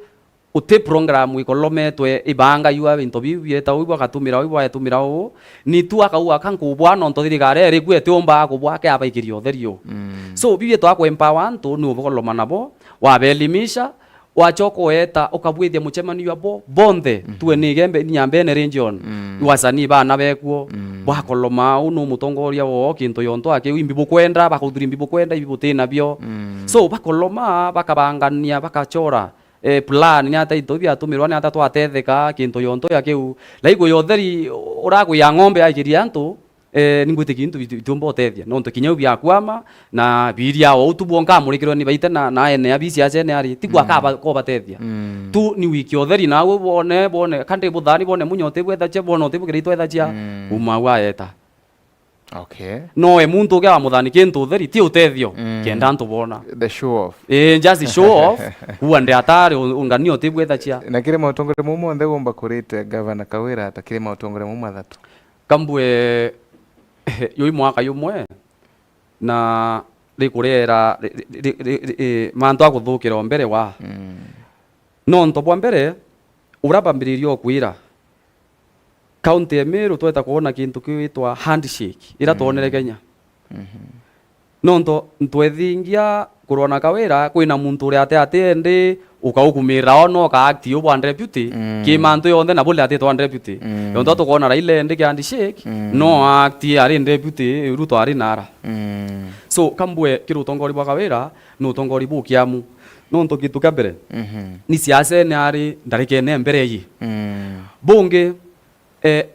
uti program ikolometwe ibangayua into biu bietagwa iu bagatumira uu, ibu baetumira uu. Ni tu akauga ka nkubwa nontu thirikari iri ku itiumbaga kubwa ke abaikiria utheri uu. Mm. So, biu bietagwa ku empower antu ni ubukoloma nabo, wabeelimisha, wachoka ueta ukabwithia muchemanio jwa bo, bonthe, mhm, tuwe ni Igembe, ni Nyambene region, mm, wasanii bana bekuo, mm, bwakoloma uu nu mutongoria woo kintu yontu akiu imbi bukwenda, bakuthuri imbi bukwenda, ibi buti nabio. Mm. So, bakoloma, bakabangania, bakachora, eh, plan, ni ata into biatumirwa, ni ata twatetheka, kintu yontu ya kiu. Laiku ya utheri, urakwia ng'ombe aikiria antu, eh, ni ngwitikia into bitu-, bitiumba utethia. Nontu kinya u biakwama, na biria o utu bwonka amurikirwe ni baite na, na ene abisi acene ari, tigwa, mm, akaba, kobatethia. Mm. Tu ni wiki utheri nawe bone, bone, kandi buthani bone munya uti bwethachia, bone uti bukira itwethachia, mm, uma au aeta. Okay. No e muntu uge wa muthani kintu utheri, ti utethio, mm, kenda antu bona. The show off. Eh, just show off, kuwa ndi atari, u-, ungania uti bwethachia. Na kiri mautongoria mau monthe gumba kurite Gavana Kawira ata kiri mautongoria mau mathatu? Kambue, yui mwaka yumwe, na rikurera, ri-, ri-, ri-, ri-, ri-, mantu akuthukira o mbere wa. Mm. Nontu bwa mbere, uria bambiririe o kwira, County ya Meru tweta kwona kintu kiwitwa handshake, ira, mm, twonere Kenya. Mhm. Nontu ntwethingia kurwa na Kawira, kwina muntu uria ati ati endi ukaukumirira o no ka act u bwa deputy, mm, ki mantu yonthe na buli ati twa deputy. Mm. Yontu tukwona Raila endi ki handshake, mm, no act ari deputy, Ruto ari nara. Mm. So, kambue kiri utongori bwa Kawira, ni utongori bukiamu. Nontu kintu kia mbere, mhm, ni siasene ari ndarikene mbere yi. Mm. Bungi, eh,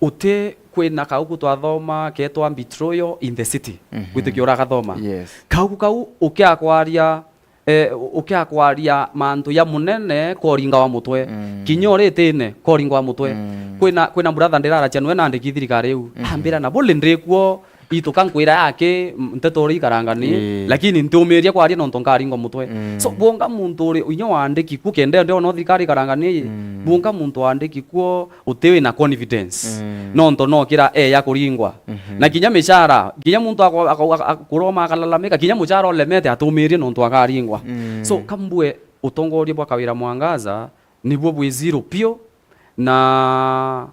uti kwina kauku twathoma ketwa Betrayal in the City. Mhm. Gwitikia uragathoma. Yes. Kauku kau ukiakwaria, eh, ukiakwaria mantu ya munene koringa wa mutwe. Mm. Kinya uritine koringa wa mutwe. Mm. Kwina, kwina brother ndiraracia nwe nandiki thirikari iu. Mhm. Ambira na buli ndikuo, ituka nkwira yake, m-, nteto uria ikaranga ni, ii, lakini ntiumiria kwaria nontu nkaringwa mutwe. Mm. So, bwonga muntu uri inya wandiki kuo kenda ndona thirikari ikaranga ni, mm, bwonga muntu wandiki kuo uti wina confidence. Mm. Nontu no kira eya kuringwa. Mhm. Na kinya michara, kinya muntu ako-, ako-, ako-, akuroma akalalamika, kinya muchara ulemete atumirie nontu akaringwa. Mm. So, kambue utongoria bwa Kawira Mwangaza nibuo bwi zero pio, na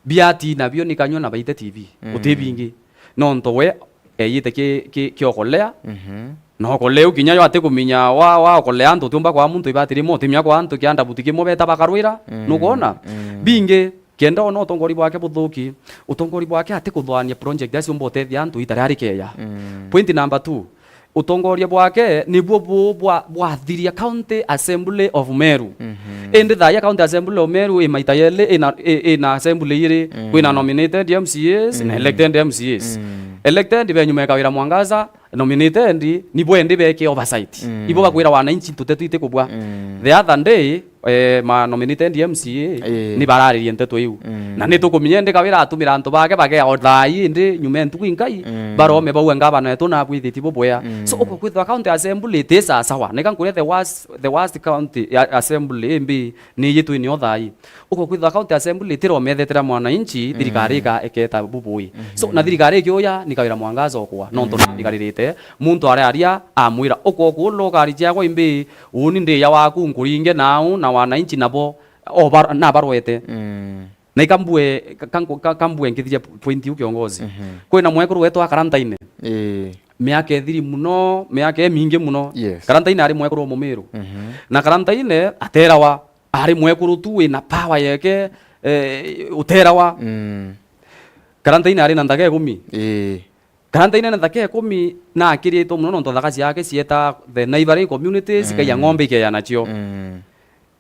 biati nabio ni kanyua na baite T V. Mm. Uti bingi. Nontu we eyite ki, ki, kiokolea. Mhm. Na okoleu kinya yo atikumenya wa, wa okolea antu utiumba kwa muntu ibati rimwe, utimenya kwa antu kianda buti kimwe beta bakarwira. Mm. Nukwona? Mm. Bingi, kenda ona utongori bwake buthuki, utongori bwake atikuthwania project acio umba utethia antu ita ria rikeya. Mm. Point number two, utongoria bwake nibuo bu-, bwa-, bwathiria County Assembly of Meru. Mhm. Indi thaia County Assembly of Meru i maita yeli ina, i, ina assembly iri, mm, kwina nominated M C As na, mm, elected M C As. Mm. Elected be nyuma ya Kawira Mwangaza, nominated ni bo endi beke oversight. Mm. Ibo bakwira wananchi ntutetu itikubwa. Mm. The other day, eh, ma nominated M C A Ii. ni bararirie nteto iu. Mm. Na ni tukumenya indi Kawira atumira antu bake bagea o thaa ii indi nyuma ya ntuku inkai, Mm. barome bauga ngavana wetu nabwithitie bubwea. Mm. So, uko kwithwa county assembly iti sawasawa. Nika nkuria the worst, the worst county ya-, assembly imbi ni yitwini o thaa ii. Uko kwithwa county assembly itiro methetera mwananchi, Mm. thirikari ika-, iketa bubui. Mhm. So, na thirikari ikiuya ni Kawira Mwangaza okwa, nontu Mm. narigaririte, muntu aria aria amwira, "Uko kulo ngari ciakwa imbi, uni ndiya waku nkuringe nau, na wananchi nabo, o bar-, nabarwete." Mm. Na ikambue, ka-, ka-, ka-, kambue nkithiria point iu kiongozi. Mhm. Kwina mwekuru wetu wa Karantaine. Ii. Miaka ithiri muno, miaka imingi muno. Yes. Karantaine ari mwekuru wa Mumiru. Mhm. Na Karantaine aterawa, ari mwekuru tu wina power yeke, eh, uterawa. Mm. Karantaine ari na nthaka ikumi. Ii. Karantaine na nthaka ikumi na akiritwe muno nontu nthaka ciake cieta the neighboring communities, Mm. ikaiya ng'ombe ikeya nacio. Mm.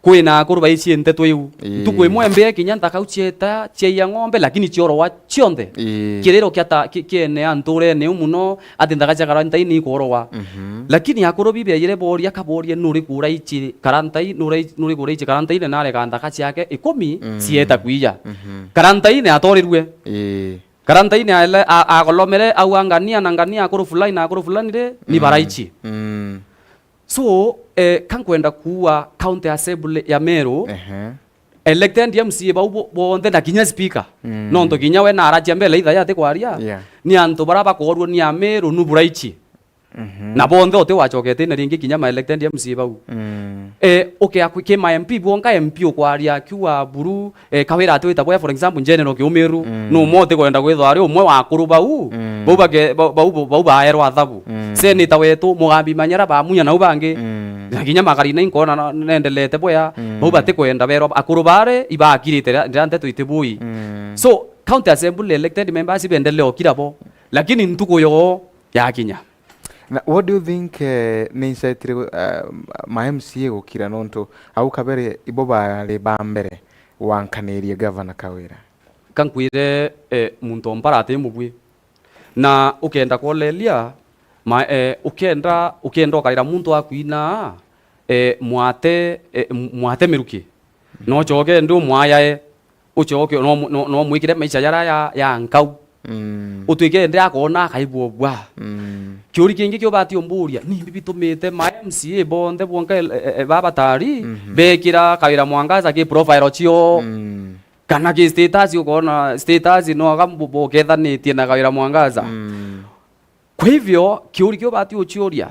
Kwina akuru baicie nteto iu. Ii. Ntuku imwe mbe kinya nthaka u cieta ciaiya ng'ombe, lakini ciorwa cionthe. Ii. Kiriro kia ta-, ki-, kiene anturene u muno, ati nthaka cia Karantaine ikorwa. Mhm. Lakini akuru bibeejire boria, kaborie, "Nuri kura ici Karantai-, nuri, nuri kura ici Karantaine nareka nthaka ciake ikumi Mm. cieta kwija?" Mhm. Karantaine atorirue. Ii. Karantaine aele-, a-, agolomere au a ngania na ngania, akuru fulani na akuru fulani ri, ni Mm. baraichi. Mm. So, eh, ka nkwenda kuua county assembly ya Meru, Ehe. elected M C A bau bo-, bonthe na kinya speaker. Mm. Nontu kinya we naaracia mbele itha yati kwaria, Yeah. ni antu bara bakoorua ni Ameru nu buraichi. Mhm. Na bonthe uti wacokete ina ringi kinya ma elected M C A bau. Mm. Eh, ukea kwi-, ki ma M P bwonka M P ukwaria akiuga buru, eh, Kawira ati wita bwea, for example, General Kiumiru, Mm. nu umwe uti kwenda kwithwa ari umwe wa akuru bau, Mm. bau bake-, ba-, bau, bau, bau baerwa athabu. Mm. Senator wetu, Mugambi Manyara bamunya nau bangi. Mm. Na kinya Makarina inkona na, nendelete bwea, Mm. bau bati kwenda berwa akuru bare ibakirite ria, ria nteto itibui. Mm. So, county assembly elected members ibendelee okira bo. Lakini ntuku yoo yakinya. Na what do you think, eh, ni ncetire, eh, ma M C A gukira nontu au kabere ibo bari ba mbere gwankanirie Gavana Kawira? Ka nkwire, eh, muntu o mpara ati mubui. Na ukenda kwoleria, ma, eh, ukenda, ukenda ukaira muntu akwina, eh, mwate, eh, m-, mwate miruki. No ucoke ndi umwayae. Ucoke no, no, no mwikire maisha jara ya, ya nkau. Mm. Utwike ndi akona akaibwa bwa. Mm. Kiuri kingi kiubati umburia, ni mbi bitumite ma M C A bonthe bwonka el-, e-, e-, babatari, Mhm. bekira Kawira Mwangaza ki profile cio. Mm. Kana ki status, ukona status no aga bu-, bukethanitie na Kawira Mwangaza. Mm. Kwa hivyo, kiuri kiu ubati uciuria,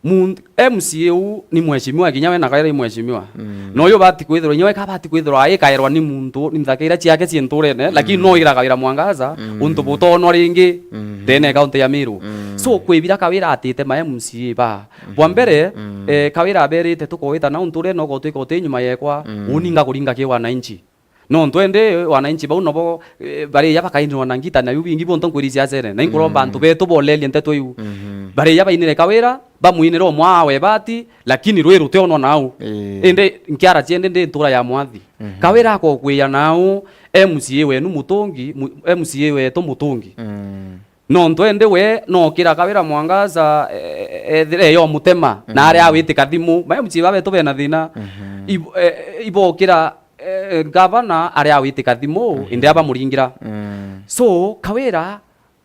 mun-, M C A u ni mheshimiwa, kinya we na Kawira i mheshimiwa. Mm. Na uyu ubati kwithirwa, inya we kabati kwithirwa aikaerwa ni muntu, ni nthaka iria ciake cii nturene, lakini Mm. no ira Kawira Mwangaza, Mm. untu butonwa ringi Mm. ndene ya kaunti ya Meru. Mm. So, kwibira Kawira atite ma M C A ba. Bwa Mm. mbere, Mm. eh, Kawira aberite, "Tukoita na unturene, ugotwika uti nyuma yekwa, Mm. uni ngakuringa ki wananchi." Nontu indi wananchi bau nabo, eh, bariya bakainirwa na ngita, na biu bingi bionto nkwiri siasene. Na inkuromba Mm. antu betu bolerie nteto iu. Mhm. Bariya bainire Kawira, bamwinire umwe awe bati, lakini rwi rutionwa nau. Ii. Indi nkiara ciende ndi ntura ya mwathi. Mhm. Kawira akokwia nau, M C A wenu Mutungi, mu-, M C A wetu Mutungi. Mm. Nontu indi we no kira Kawira Mwangaza, e-, e-, ethire yo mutema, Mm. na aria awitika thimu. Ma M C A babetu bena thina. Mhm. Ibo-, e-, e-, ibokira, e, gavana aria awitika thimu, Mhm. indi abamuringira. Mm. So, Kawira,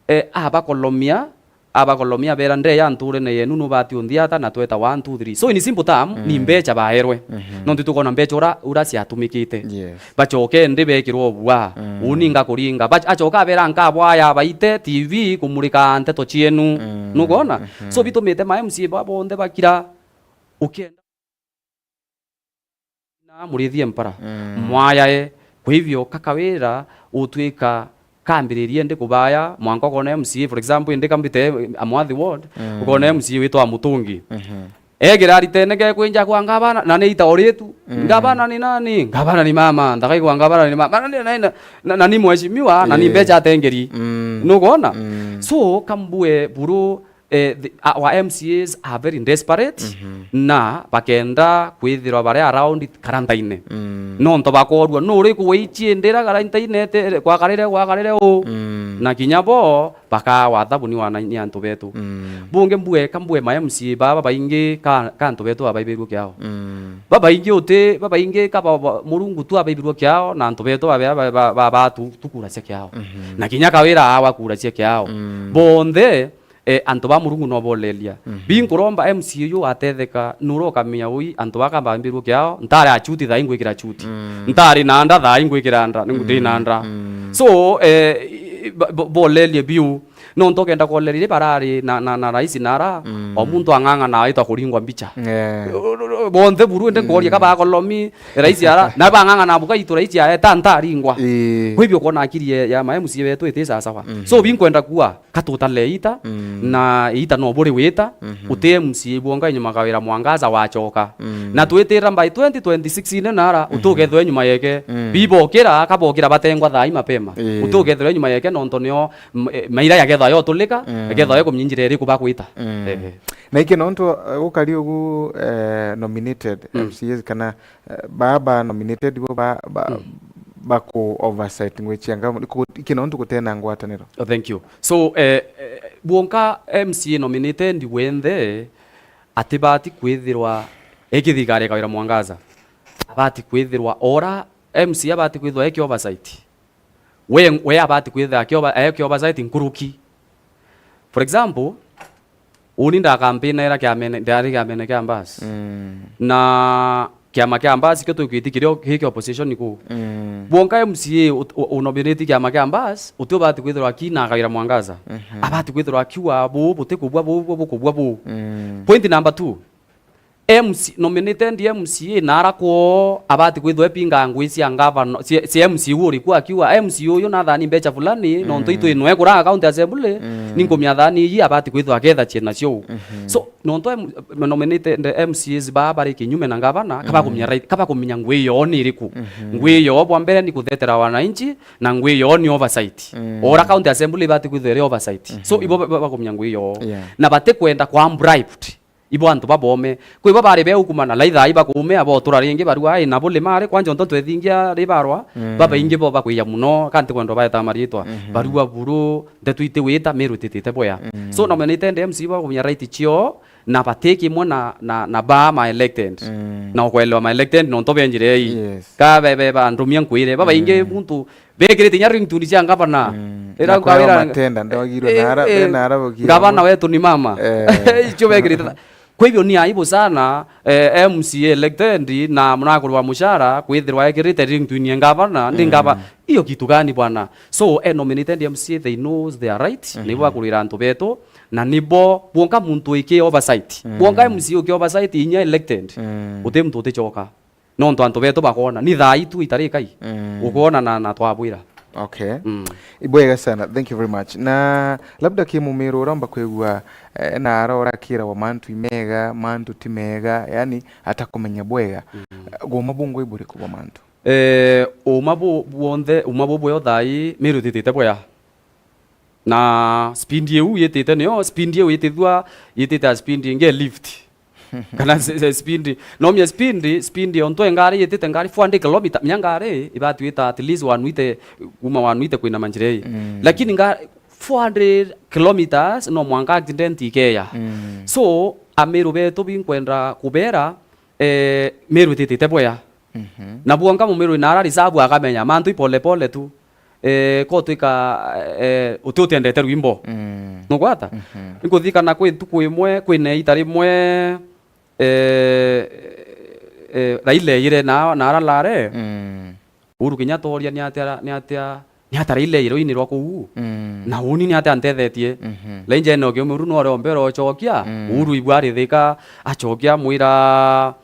e, abakolomia, abakolomia bera, "Ndeya nturene yenu nubati unthi ata na tweta one, two, three." So, in simple term, ni Mm. mbecha baerwe. Mhm. Nontu tukona mbecha ura, ura ciatumikite. Yes. Bacoke ndi bekirwo bua. Mm. Uni ngakuringa. Bac-, acoka abera, "Nkabwaya baite T V kumurika nteto cienu." Mm. Nukwona? Mhm. So bitumite ma M C A ba bonthe bakira. Ukienda na murithie mpara. Mm. Mwayae. Kwa hivyo, ka Kawira utwika kambiririe ndi kubaya, mwanka ukona M C A, for example, indi kambite Amwathi Ward, Mm. ukona M C A witwa Mutungi. Mhm. Egira aritene gekwinja kwa ngavana, na ni ita uritu. Mm. Ngavana ni nani? Ngavana ni mama. Ndakaigwa ngavana ni mama. Na, na, na, na, na ni mheshimiwa, na ni Eh. mbecha atengeri. Mm. Nukwona? Mm. So, kambue buru, eh, the, our M C As are very desperate, mhm, na bakenda kwithirwa bari around karantaine. Mm. Nontu bakorua, "Nuri kuwaichindira karantaine, te-, gwakarire, gwakarire uu?" Mm. Na kinya bo, bakaa wathabuni wa na-, ni antu betu. Mm. Bungi mbue, ka mbue ma M C A baba baingi ka, ka antu betu abaibirue kiao. Mm. Babaingi uti, babaingi ka ba, ba, Murungu tu abaibirue kiao, na antu betu babe, ba, ba, ba, ba tu, tukuracia kiao. Mhm. Na kinya Kawira awa kuracia kiao. Mm. Bonthe, eh, antu ba Murungu no boleria. Mhm. Binkuromba M C A uyu atetheka, nuru ukamenya ui, antu baka mbambirue kiao, ntari achuti thaa ingwikira chuti. Mm. Ntari na nda thaa ingwikira nda, ni, ndi na nda. Mm. So, eh, i-, i-, ba-, bo-, bolerie biu. Nontu ukenda kuoleria barari na, na, na rais nara, mm, o muntu ang'ang'ana aitwa kuringwa mbicha. Yeah. Bonthe buru, indi nkoria, mm, ka bakolomi, rais ara, na bang'ang'ana buka itu rais aeta ntaringwa. Ii. Kwa hivyo kwona akiri ya, ya ma M C A betu iti sawa sawa. Mhm. So, binkwenda kuwa, ka tutale ita, mm, na ita no buri wita, mhm, uti M C A bwonka inyuma Kawira Mwangaza wachoka. Mm. Na twitira by twenty twenty-six ine nara, mhm, utukethwe nyuma yeke. Mm. Bibokira, kabokira batengwa thaa i mapema. Ii. Utukethwe nyuma yeke nontu nio, m-, e, maira yakethwa yotulika, mm, yakethwa yakumnyinjira iriku bakwita. Mm. Ehe. Na iki nontu, eh, gukari ugu, eh, nominated, mm, M C As kana, eh, baa ba nominated bo ba, ba, mm, baku oversight ngwichia ngavana, iku-, iki nontu gutena ngwataniro. Oh, thank you. So, eh, eh, bwonka M C A nominated wenthe atibati kwithirwa ekithirikari ya Kawira Mwangaza. Abati kwithirwa ora M C A abati kwithirwa eki oversight. We, we abati kwithirwa aki over-, eki oversight nkuruki. For example, uni ndakampinera kiamene, ndari kiamene kia Mbas. Mm. Na kiama kia Mbas kio tukwiti kirio giki opposition ku. Mm. Bwonka M C A ut-, u-, unominate kiama kia Mbas, uti ubati kwithirwa akina Kawira Mwangaza. Mhm. Abati kwithirwa akiuga bu, butikubua bu, bu, bukubua bu. Mm. Point number two, M C, nominated M C A nara kwoo abati kwithirwa epinga ngui cia ngavana, cia, cia M C A uyu uriku akiuga, "M C A uyu nathani mbecha fulani, nontu, mm, itu inwe kura county assembly, mm, ninkumia thani iji abati kwithirwa aketha ciena ciu." Mhm. So, nontu M-, nominated M C As baa bari kinyume na ngavana, mm, kabakumenya right, kabakumenya ngui yoo ni iriku. Mhm. Ngui yoo bwa mbere ni kuthetera wananchi, na ngui yoo ni oversight. Mm. Ora county assembly ibati kwithirwa iri oversight. So, mhm, ibo ba-, ba-, bakumenya ngui yoo. Yeah. Na batikwenda kwa bribed. Ibo antu babome. Kwi bo bari beukumana, laitha ai bakuumea botura ringi barua ai na buli mari, kwanja onto twethingia ri barwa, mm, babaingi bo bakwiya muno, ka ntikwenda baeta mariitwa. Mhm. Barua buru, nteto iti wita, Meru ititite bwea. Mm. So, nominated M C bakumenya right cio, na bati kimwe na, na, na baa ma elected. Mm. Na ukwelewa ma elected, nonto benjire ei. Yes. Ka be, be, bandumia nkwire, babaingi, mm, muntu bekirite inya ringtone cia ngavana. Mm. Ira na kwera ngavira matenda, ndogirwe eh, na ara-, eh, be na ara bogira ngavana bo. Wetu ni mama. Eh. Icio bekirite. Kwa hivyo ni aibu sana, eh, M C A elected na mnakuru wa mushara kwithirwa ekirite ringtone ya ngavana, ni, mm, ngava-, hiyo kitu gani bwana? So, eh, nominated M C A, they knows their right, mhm, nibo bakurira antu betu, na nibo, bwonka muntu iki oversight. Mm. Bwonka M C A uki oversight inya elected, mm, uti muntu utichoka. Nontu antu betu bakoona, ni thaa itu itari ikai. Mm. Ukoona na, na twabwira. Okay. Mm. Ibwega sana. Thank you very much. Na labda ki Mumiru uromba kwigua, eh, na ara urakira wa mantu imega, mantu ti mega, yani atakumenya bwega. Mm. Eh, guma bungwe iburiku bwa mantu? Eh, uma bu-, bwonthe, uma bubwe uthai, Meru ititite bwea. Na speed iu yitite niyo, speed iu yitithua, yitite a speed ingi lift. Kana se-, se-, speed. Nomia speed, speed ontu engari yitite ngari four hundred kilometer, menya ngari ibati wita at least one eighty, kuma one eighty kwina manjira ii. Mm. Lakini nga-, four hundred kilometers no mwanka accident ikeya. Mm. So, Ameru betu binkwenda kubera, eh, Meru ititite bwea. Mhm. Na bwonka Mumiru inara reserve akamenya, mantu i pole pole tu. Eh, ko twika, eh, uti utiendete rwimbo. Mm. Nugwata? Mhm. Nkuthikana kwi ntuku imwe, kwina ita rimwe, eh, eh, Raila eyire na, na aralare. Mm. Uhuru Kenyatta oria ni atia, ni atia, ni atia Raila eyire uini rwa kuu? Mm. Na uni ni atia antethetie? Mhm. Raila ene ukiumia Uhuru nore ombere ochokia, mm, Uhuru ibwa arithika, achokia amwira,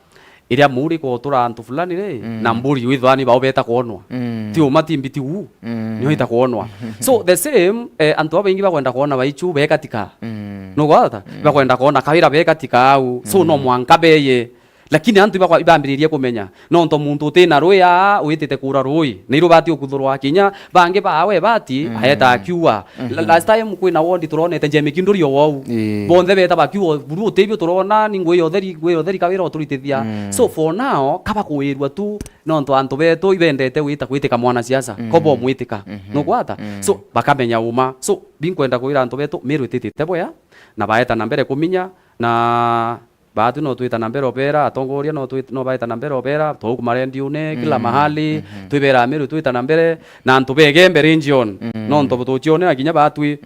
iria muuri kotura antu fulani ri, mm, na mburi withwa ni bao beta kwonwa. Mm. Ti uma ti mbiti uu, mm, nio ita kwonwa. So, the same, eh, antu babaingi bakwenda kwona baichu bekatika. Mm. Nugwata? Mm. Bakwenda kwona Kawira bekatika au. So, no, mm, mwanka beye. Lakini antu ibakwa-, ibambiririe kumenya, nontu muntu utina rui aa witite kura rui, na irubati ukuthurwa kinya bangi baawe bati, mm, aeta akiuga. La-, mm-hmm, last time kwina ward turonete Njemi Kinduri o wau. Ii. Bonthe beta bakiuga, "Buru utibio turona, ni ngui ya utheri, ngui ya utheri kawira uturitithia." Mm. So for now, kaba kuirua tu, nontu antu betu ibendete gwita, gwitika mwanasiasa, mm, ko bomwitika. Mm-hmm. Nugwata? Mm. So, bakamenya uma. So, binkwenda kwira antu betu, Meru ititite bwea, na baeta na mbere kuminya, na baatu no twita na mbere obera, atongoria no twit-, no baeta na mbere obera, twauku marendiune, kila, mm, mahali, mm-hmm, twibera Meru twita na mbere, na antu begembe region, mm, nontu tucionera kinya batwi.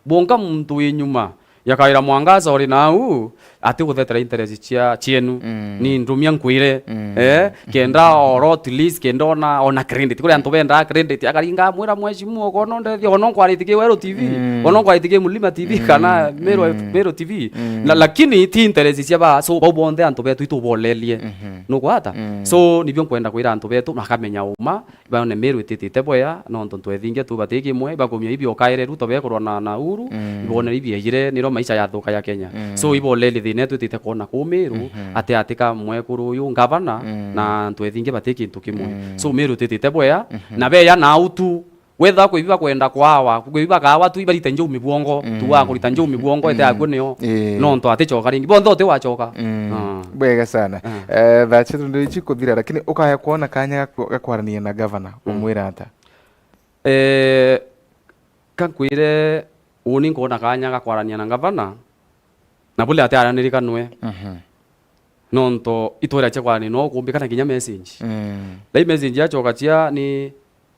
Bonka muntu wi nyuma ya Kawira Mwangaza uri nau, ati guthetera interest cia, cienu. Mm. Ni ndumia nkwire, mm, eh, kenda oro at least, kenda ona, ona credit. Kuri antu bendaa credit, akaringa amwira, "Mheshimiwa, kono ndethia, kono nkwariti ki Weru T V, mm, kono nkwariti ki Mulima T V, mm, kana Meru, mm, Meru T V." Mm. Na, lakini ti interest cia ba, so, bau bonthe antu betu itubolerie. Mhm. Nugwata? Mm. So, nibio nkwenda kwira antu betu, makamenya uma, ibone Meru ititite bwea, nontu ntwethingia tu bati kimwe, ibakumia ibi okaire Ruto bekorwa na, na Uhuru, mm, ibone ibi yaire, niro maisha yathuka ya Kenya. Mm. So, ibolerie thina etu itite kwona kuu Meru, mhm, ati atika mwekuru uyu ngavana, mm, na ntwethingia bati kintu kimwe. Mm. So, Meru ititite bwea, mhm, na beya na utu, wetha kwibi bakwenda kwawa, kwibi bakawa tu ibarite njuu mibwongo, mm, tu wa kurita njuu mibwongo, ete, mm, akuo nio. Ii. Nontu aticoka ringi. Bonthe uti wacoka. Mm. Ah. Bwega sana. Ah. Eh, thaa cietu ndio ici kuthira, lakini ukaya kwona kanya ga ku-, ga kwarania na gavana, mm, umwira ata? Eh, kankwire, uni nkwona kanya ga kwarania na gavana, na bule ati aranirika nwe. Mhm. Nontu itwira cia kwarania no kumbikana kinya message. Mm. Na i message yacoka cia ni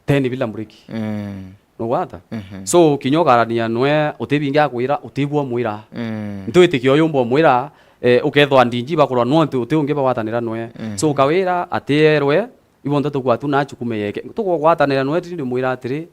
ten bila muriki. Mm. Nugwata? Mhm. So, kinya ukarania nwe, utibingi akwira, utibua mwira. Mm. Ntwitikia uyu mbwa mwira, eh, ukethwa ndinji bakurwa nwe, uti, uti ungi bagwatanira nwe. Mhm. So, ukawira, atierwe, ibonthe tukwatu na achukume yeke. Tukugwatanira nwe, tiri ndimwira atiri,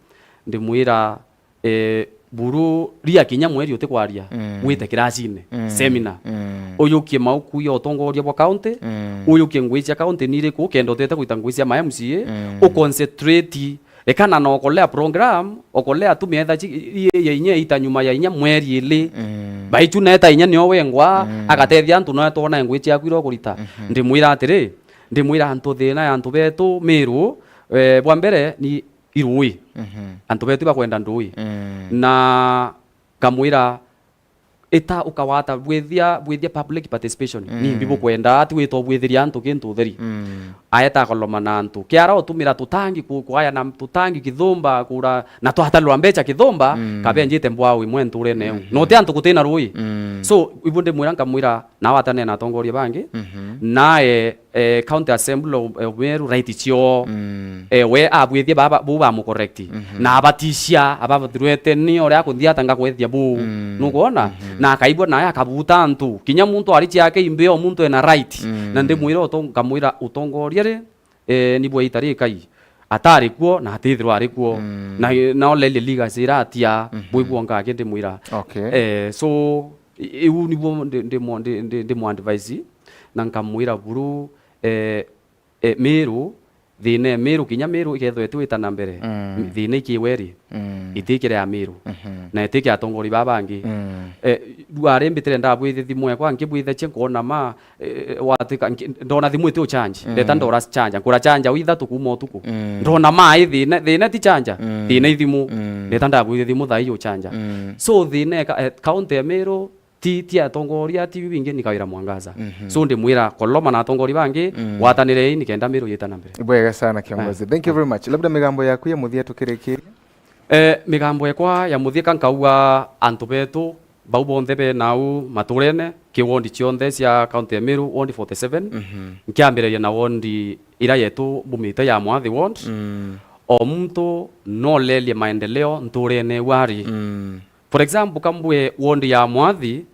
ndimwira, eh, buru ria kinya mweri utikwaria, mm, wite kiracine, mm, seminar. Mm. Uyukie mauku ya utongoria bwa county, mm, uyukie ngui cia county ni iriku, kenda utete gwita ngui cia ma M C A, mm, uconcentrate, ekana na okolea program, okolea tu mietha ci-, i-, i-, ya inya ita nyuma ya inya mweri ili. Mm. Baichu neta inya nio wengwa, mm, agatethia antu na twona ngui ciaku iro kurita. Mhm. Ndimwira atiri, ndimwira antu thina ya antu betu Meru, eh, bwa mbere ni i rui. Mhm. Antu betu bakwenda ndui. Mm. Na nkamwira, ita ukawata bwithia, bwithia public participation. Mm. Ni mbi bukwenda, ati wita ubwithiria antu kintu utheri. Mm. Aeta akoloma na antu. Kiara utumira tutangi ku-, kwaya na tutangi kithumba, kura, na twatalwa mbecha kithumba, mm, kabenjite mbwao imwe nturene eu. Mhm. Na uti antu gutina rui. Mm. So, ibu ndimwira nkamwira, na watane na atongoria bangi, mhm, nae, eh, County Assembly of, of Meru right cio, mm, eh, we abwithie baba, bu bamucorrect. Mhm. Na abatisia, abathurete ni uria akunthia ata ngakwethia bu. Mm. Nukwona? Mhm. Na akaigua naye akabuta antu. Kinya muntu ari ciake imbi o muntu ena right. Mm. Na ndimwira uto-, nkamwira utongoria ri, eh, ni bwaita rikai. Atari kuo, na atithirwa ari kuo. Mm. Na, na olelie legacy iratia, mhm, bwigua ngaki ndimwira. Okay. Eh, so, i-, iu nibuo ndi, ndi, ndi, ndi, ndi mu advise, na nkamwira buru, eh, eh, Meru, thina e Meru, kinya Meru ikethwa itiwita na mbere. Mm. Thina ikiweri, mm, itikire ya Meru. Mhm. Na itikire atongori baba bangi. Mm. Eh, riu ari mbitire ndabwithia thimu ekwa, nkibwithia cia nkona ma, eh, watwika, nki-, ndona thimu iti uchange. Mm. Ndeta ndora chanja, nkura chanja wi ithatu kuuma utuku. Mm. Ndona ma i thina, thina ti chanja, mm, thina i thimu. Mm. Ndeta ndabwithia thimu thaa ii uchanja. Mm. So thina eka, eh, county ya Meru, ti, ti atongoria, ti biu bingi ni Kawira Mwangaza. Mhm. So ndimwira koloma na atongoria bangi, mm, gwatanirei nikenda Meru yita na mbere. Bwega sana kiongozi. Ah. Thank you very much. Labda migambo yaku ya muthia tukirikiria. Eh, migambo ekwa ya muthia ka nkauga antu betu, bau bonthe be nau maturene, ki ward cionthe cia county ya Meru, ward forty seven, mhm, nkiambiriria na ward ira yetu mbumite ya Mwathi ward. Mm. O muntu no olelie maendeleo nturene iu ari. Mm. For example, ka mbue ward ya Mwathi,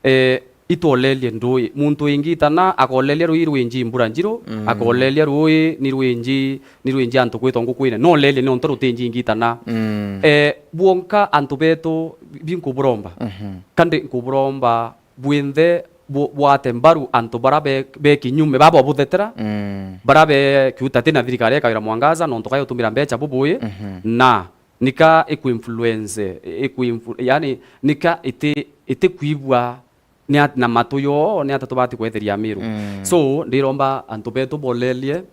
eh, itwolelie ndui. Muntu ingitana akolelia rui rwinji mbura njiru, mm, akolelia rui ni rwinji, ni rwinji antu kwitwa ngukwine. No olelie nontu rutinji ingitana. Mm. Eh, bwonka antu betu binkuburomba. Mhm. Kandi nkuburomba bwinthe bu-, bwate mbaru antu bara be, be kinyume, baba obuthetera, mm, bara be kiuta ti na thirikari ya Kawira Mwangaza, nontu kai utumira mbecha bubui, mhm, na nika iku influence, iku influ-, yani, nika iti, iti kwigua ni at-, na matu yoo ni ata tubati kwetheria Amiru. Mm. So, ndiromba antu betu bolelie,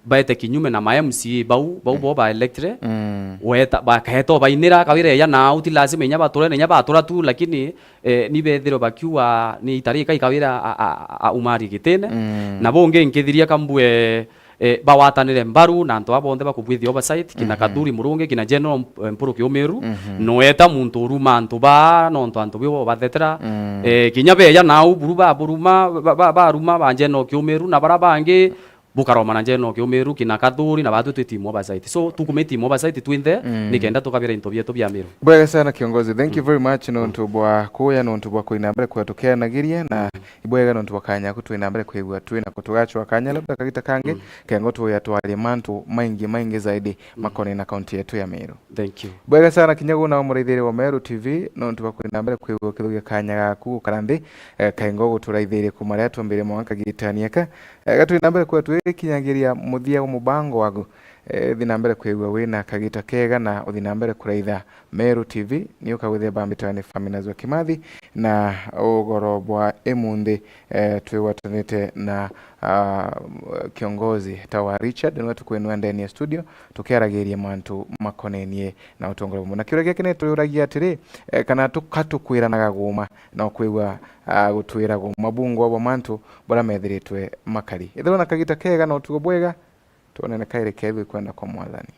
baete kinyume na ma M C A bau, bau bo ba electre, Mm. weta, bakaheta bainira kawira eya nau, ti lazima inya bature, na inya batura tu, lakini, eh, ni bethirwe bakiuga ni itari kai kawira a, a, a, aumari gitine. Mm. Na bungi nkithiria kambue, eh, bawatanire mbaru na antu aba bonthe bakubwithia oversight, kina Mhm. Kathuri Murungi, kina General Mp-, eh, Mpuru Kiumiru, Mhm. nweta muntu uruma antu ba, nontu antu bibo bathetera. Mm. Eh, kinya beya nau buru ba buruma, ba, ba, baruma ba General Kiumiru na bara bangi, bukaroma na General Kiumiru, kina Kathuri na batwi twi team oversight. So, tukume team oversight twinthe, Mm. nikenda tukabira into bietu bia Miru. Bwega sana kiongozi. Thank you Mm. very much nontu bwa kuya, nontu bwa kwina mbere kwa tukianagiria na Mm. ibwega nontu bwa kanya ku twina mbere kwigua twina ku tugachwa kanya labda kagita kangi Mm. kengo tuya twarie mantu maingi maingi zaidi Mm. makoni na kaunti yetu ya Miru. Thank you. Bwega sana kinya guna muraithiri wa Meru T V nontu bwa kwina mbere kwigua kithugia kanya gaku gukara nthi, eh, kaingo guturaithirie kuma riria twambire mwanka gitania ka. Eh, gatwi na mbere kwa twikinyagiria muthia wa mubango waku. Eh, thi na mbere kwigua wina kagita kega na uthi na mbere kuraitha Meru T V. Ni ukagwithia bambitwa ni Faminas wa Kimathi na ugoro bwa imunthi, eh, twigwatanite na, ah, kiongozi ta wa Richard, niwe tukwinua ndeni ya studio tukiaragiria mantu makonenie na utongoria bumwe. Na kiuria giki ni tuyuragia atiri, eh, kana tuka tukwiranaga guma na ukwigua, ah, gutwira guma bungu bwa mantu buria methiritwe makari. Ithirwa na kagita kega na utugo bwega, twonene kairi kethwe kwenda kwa Mwathani.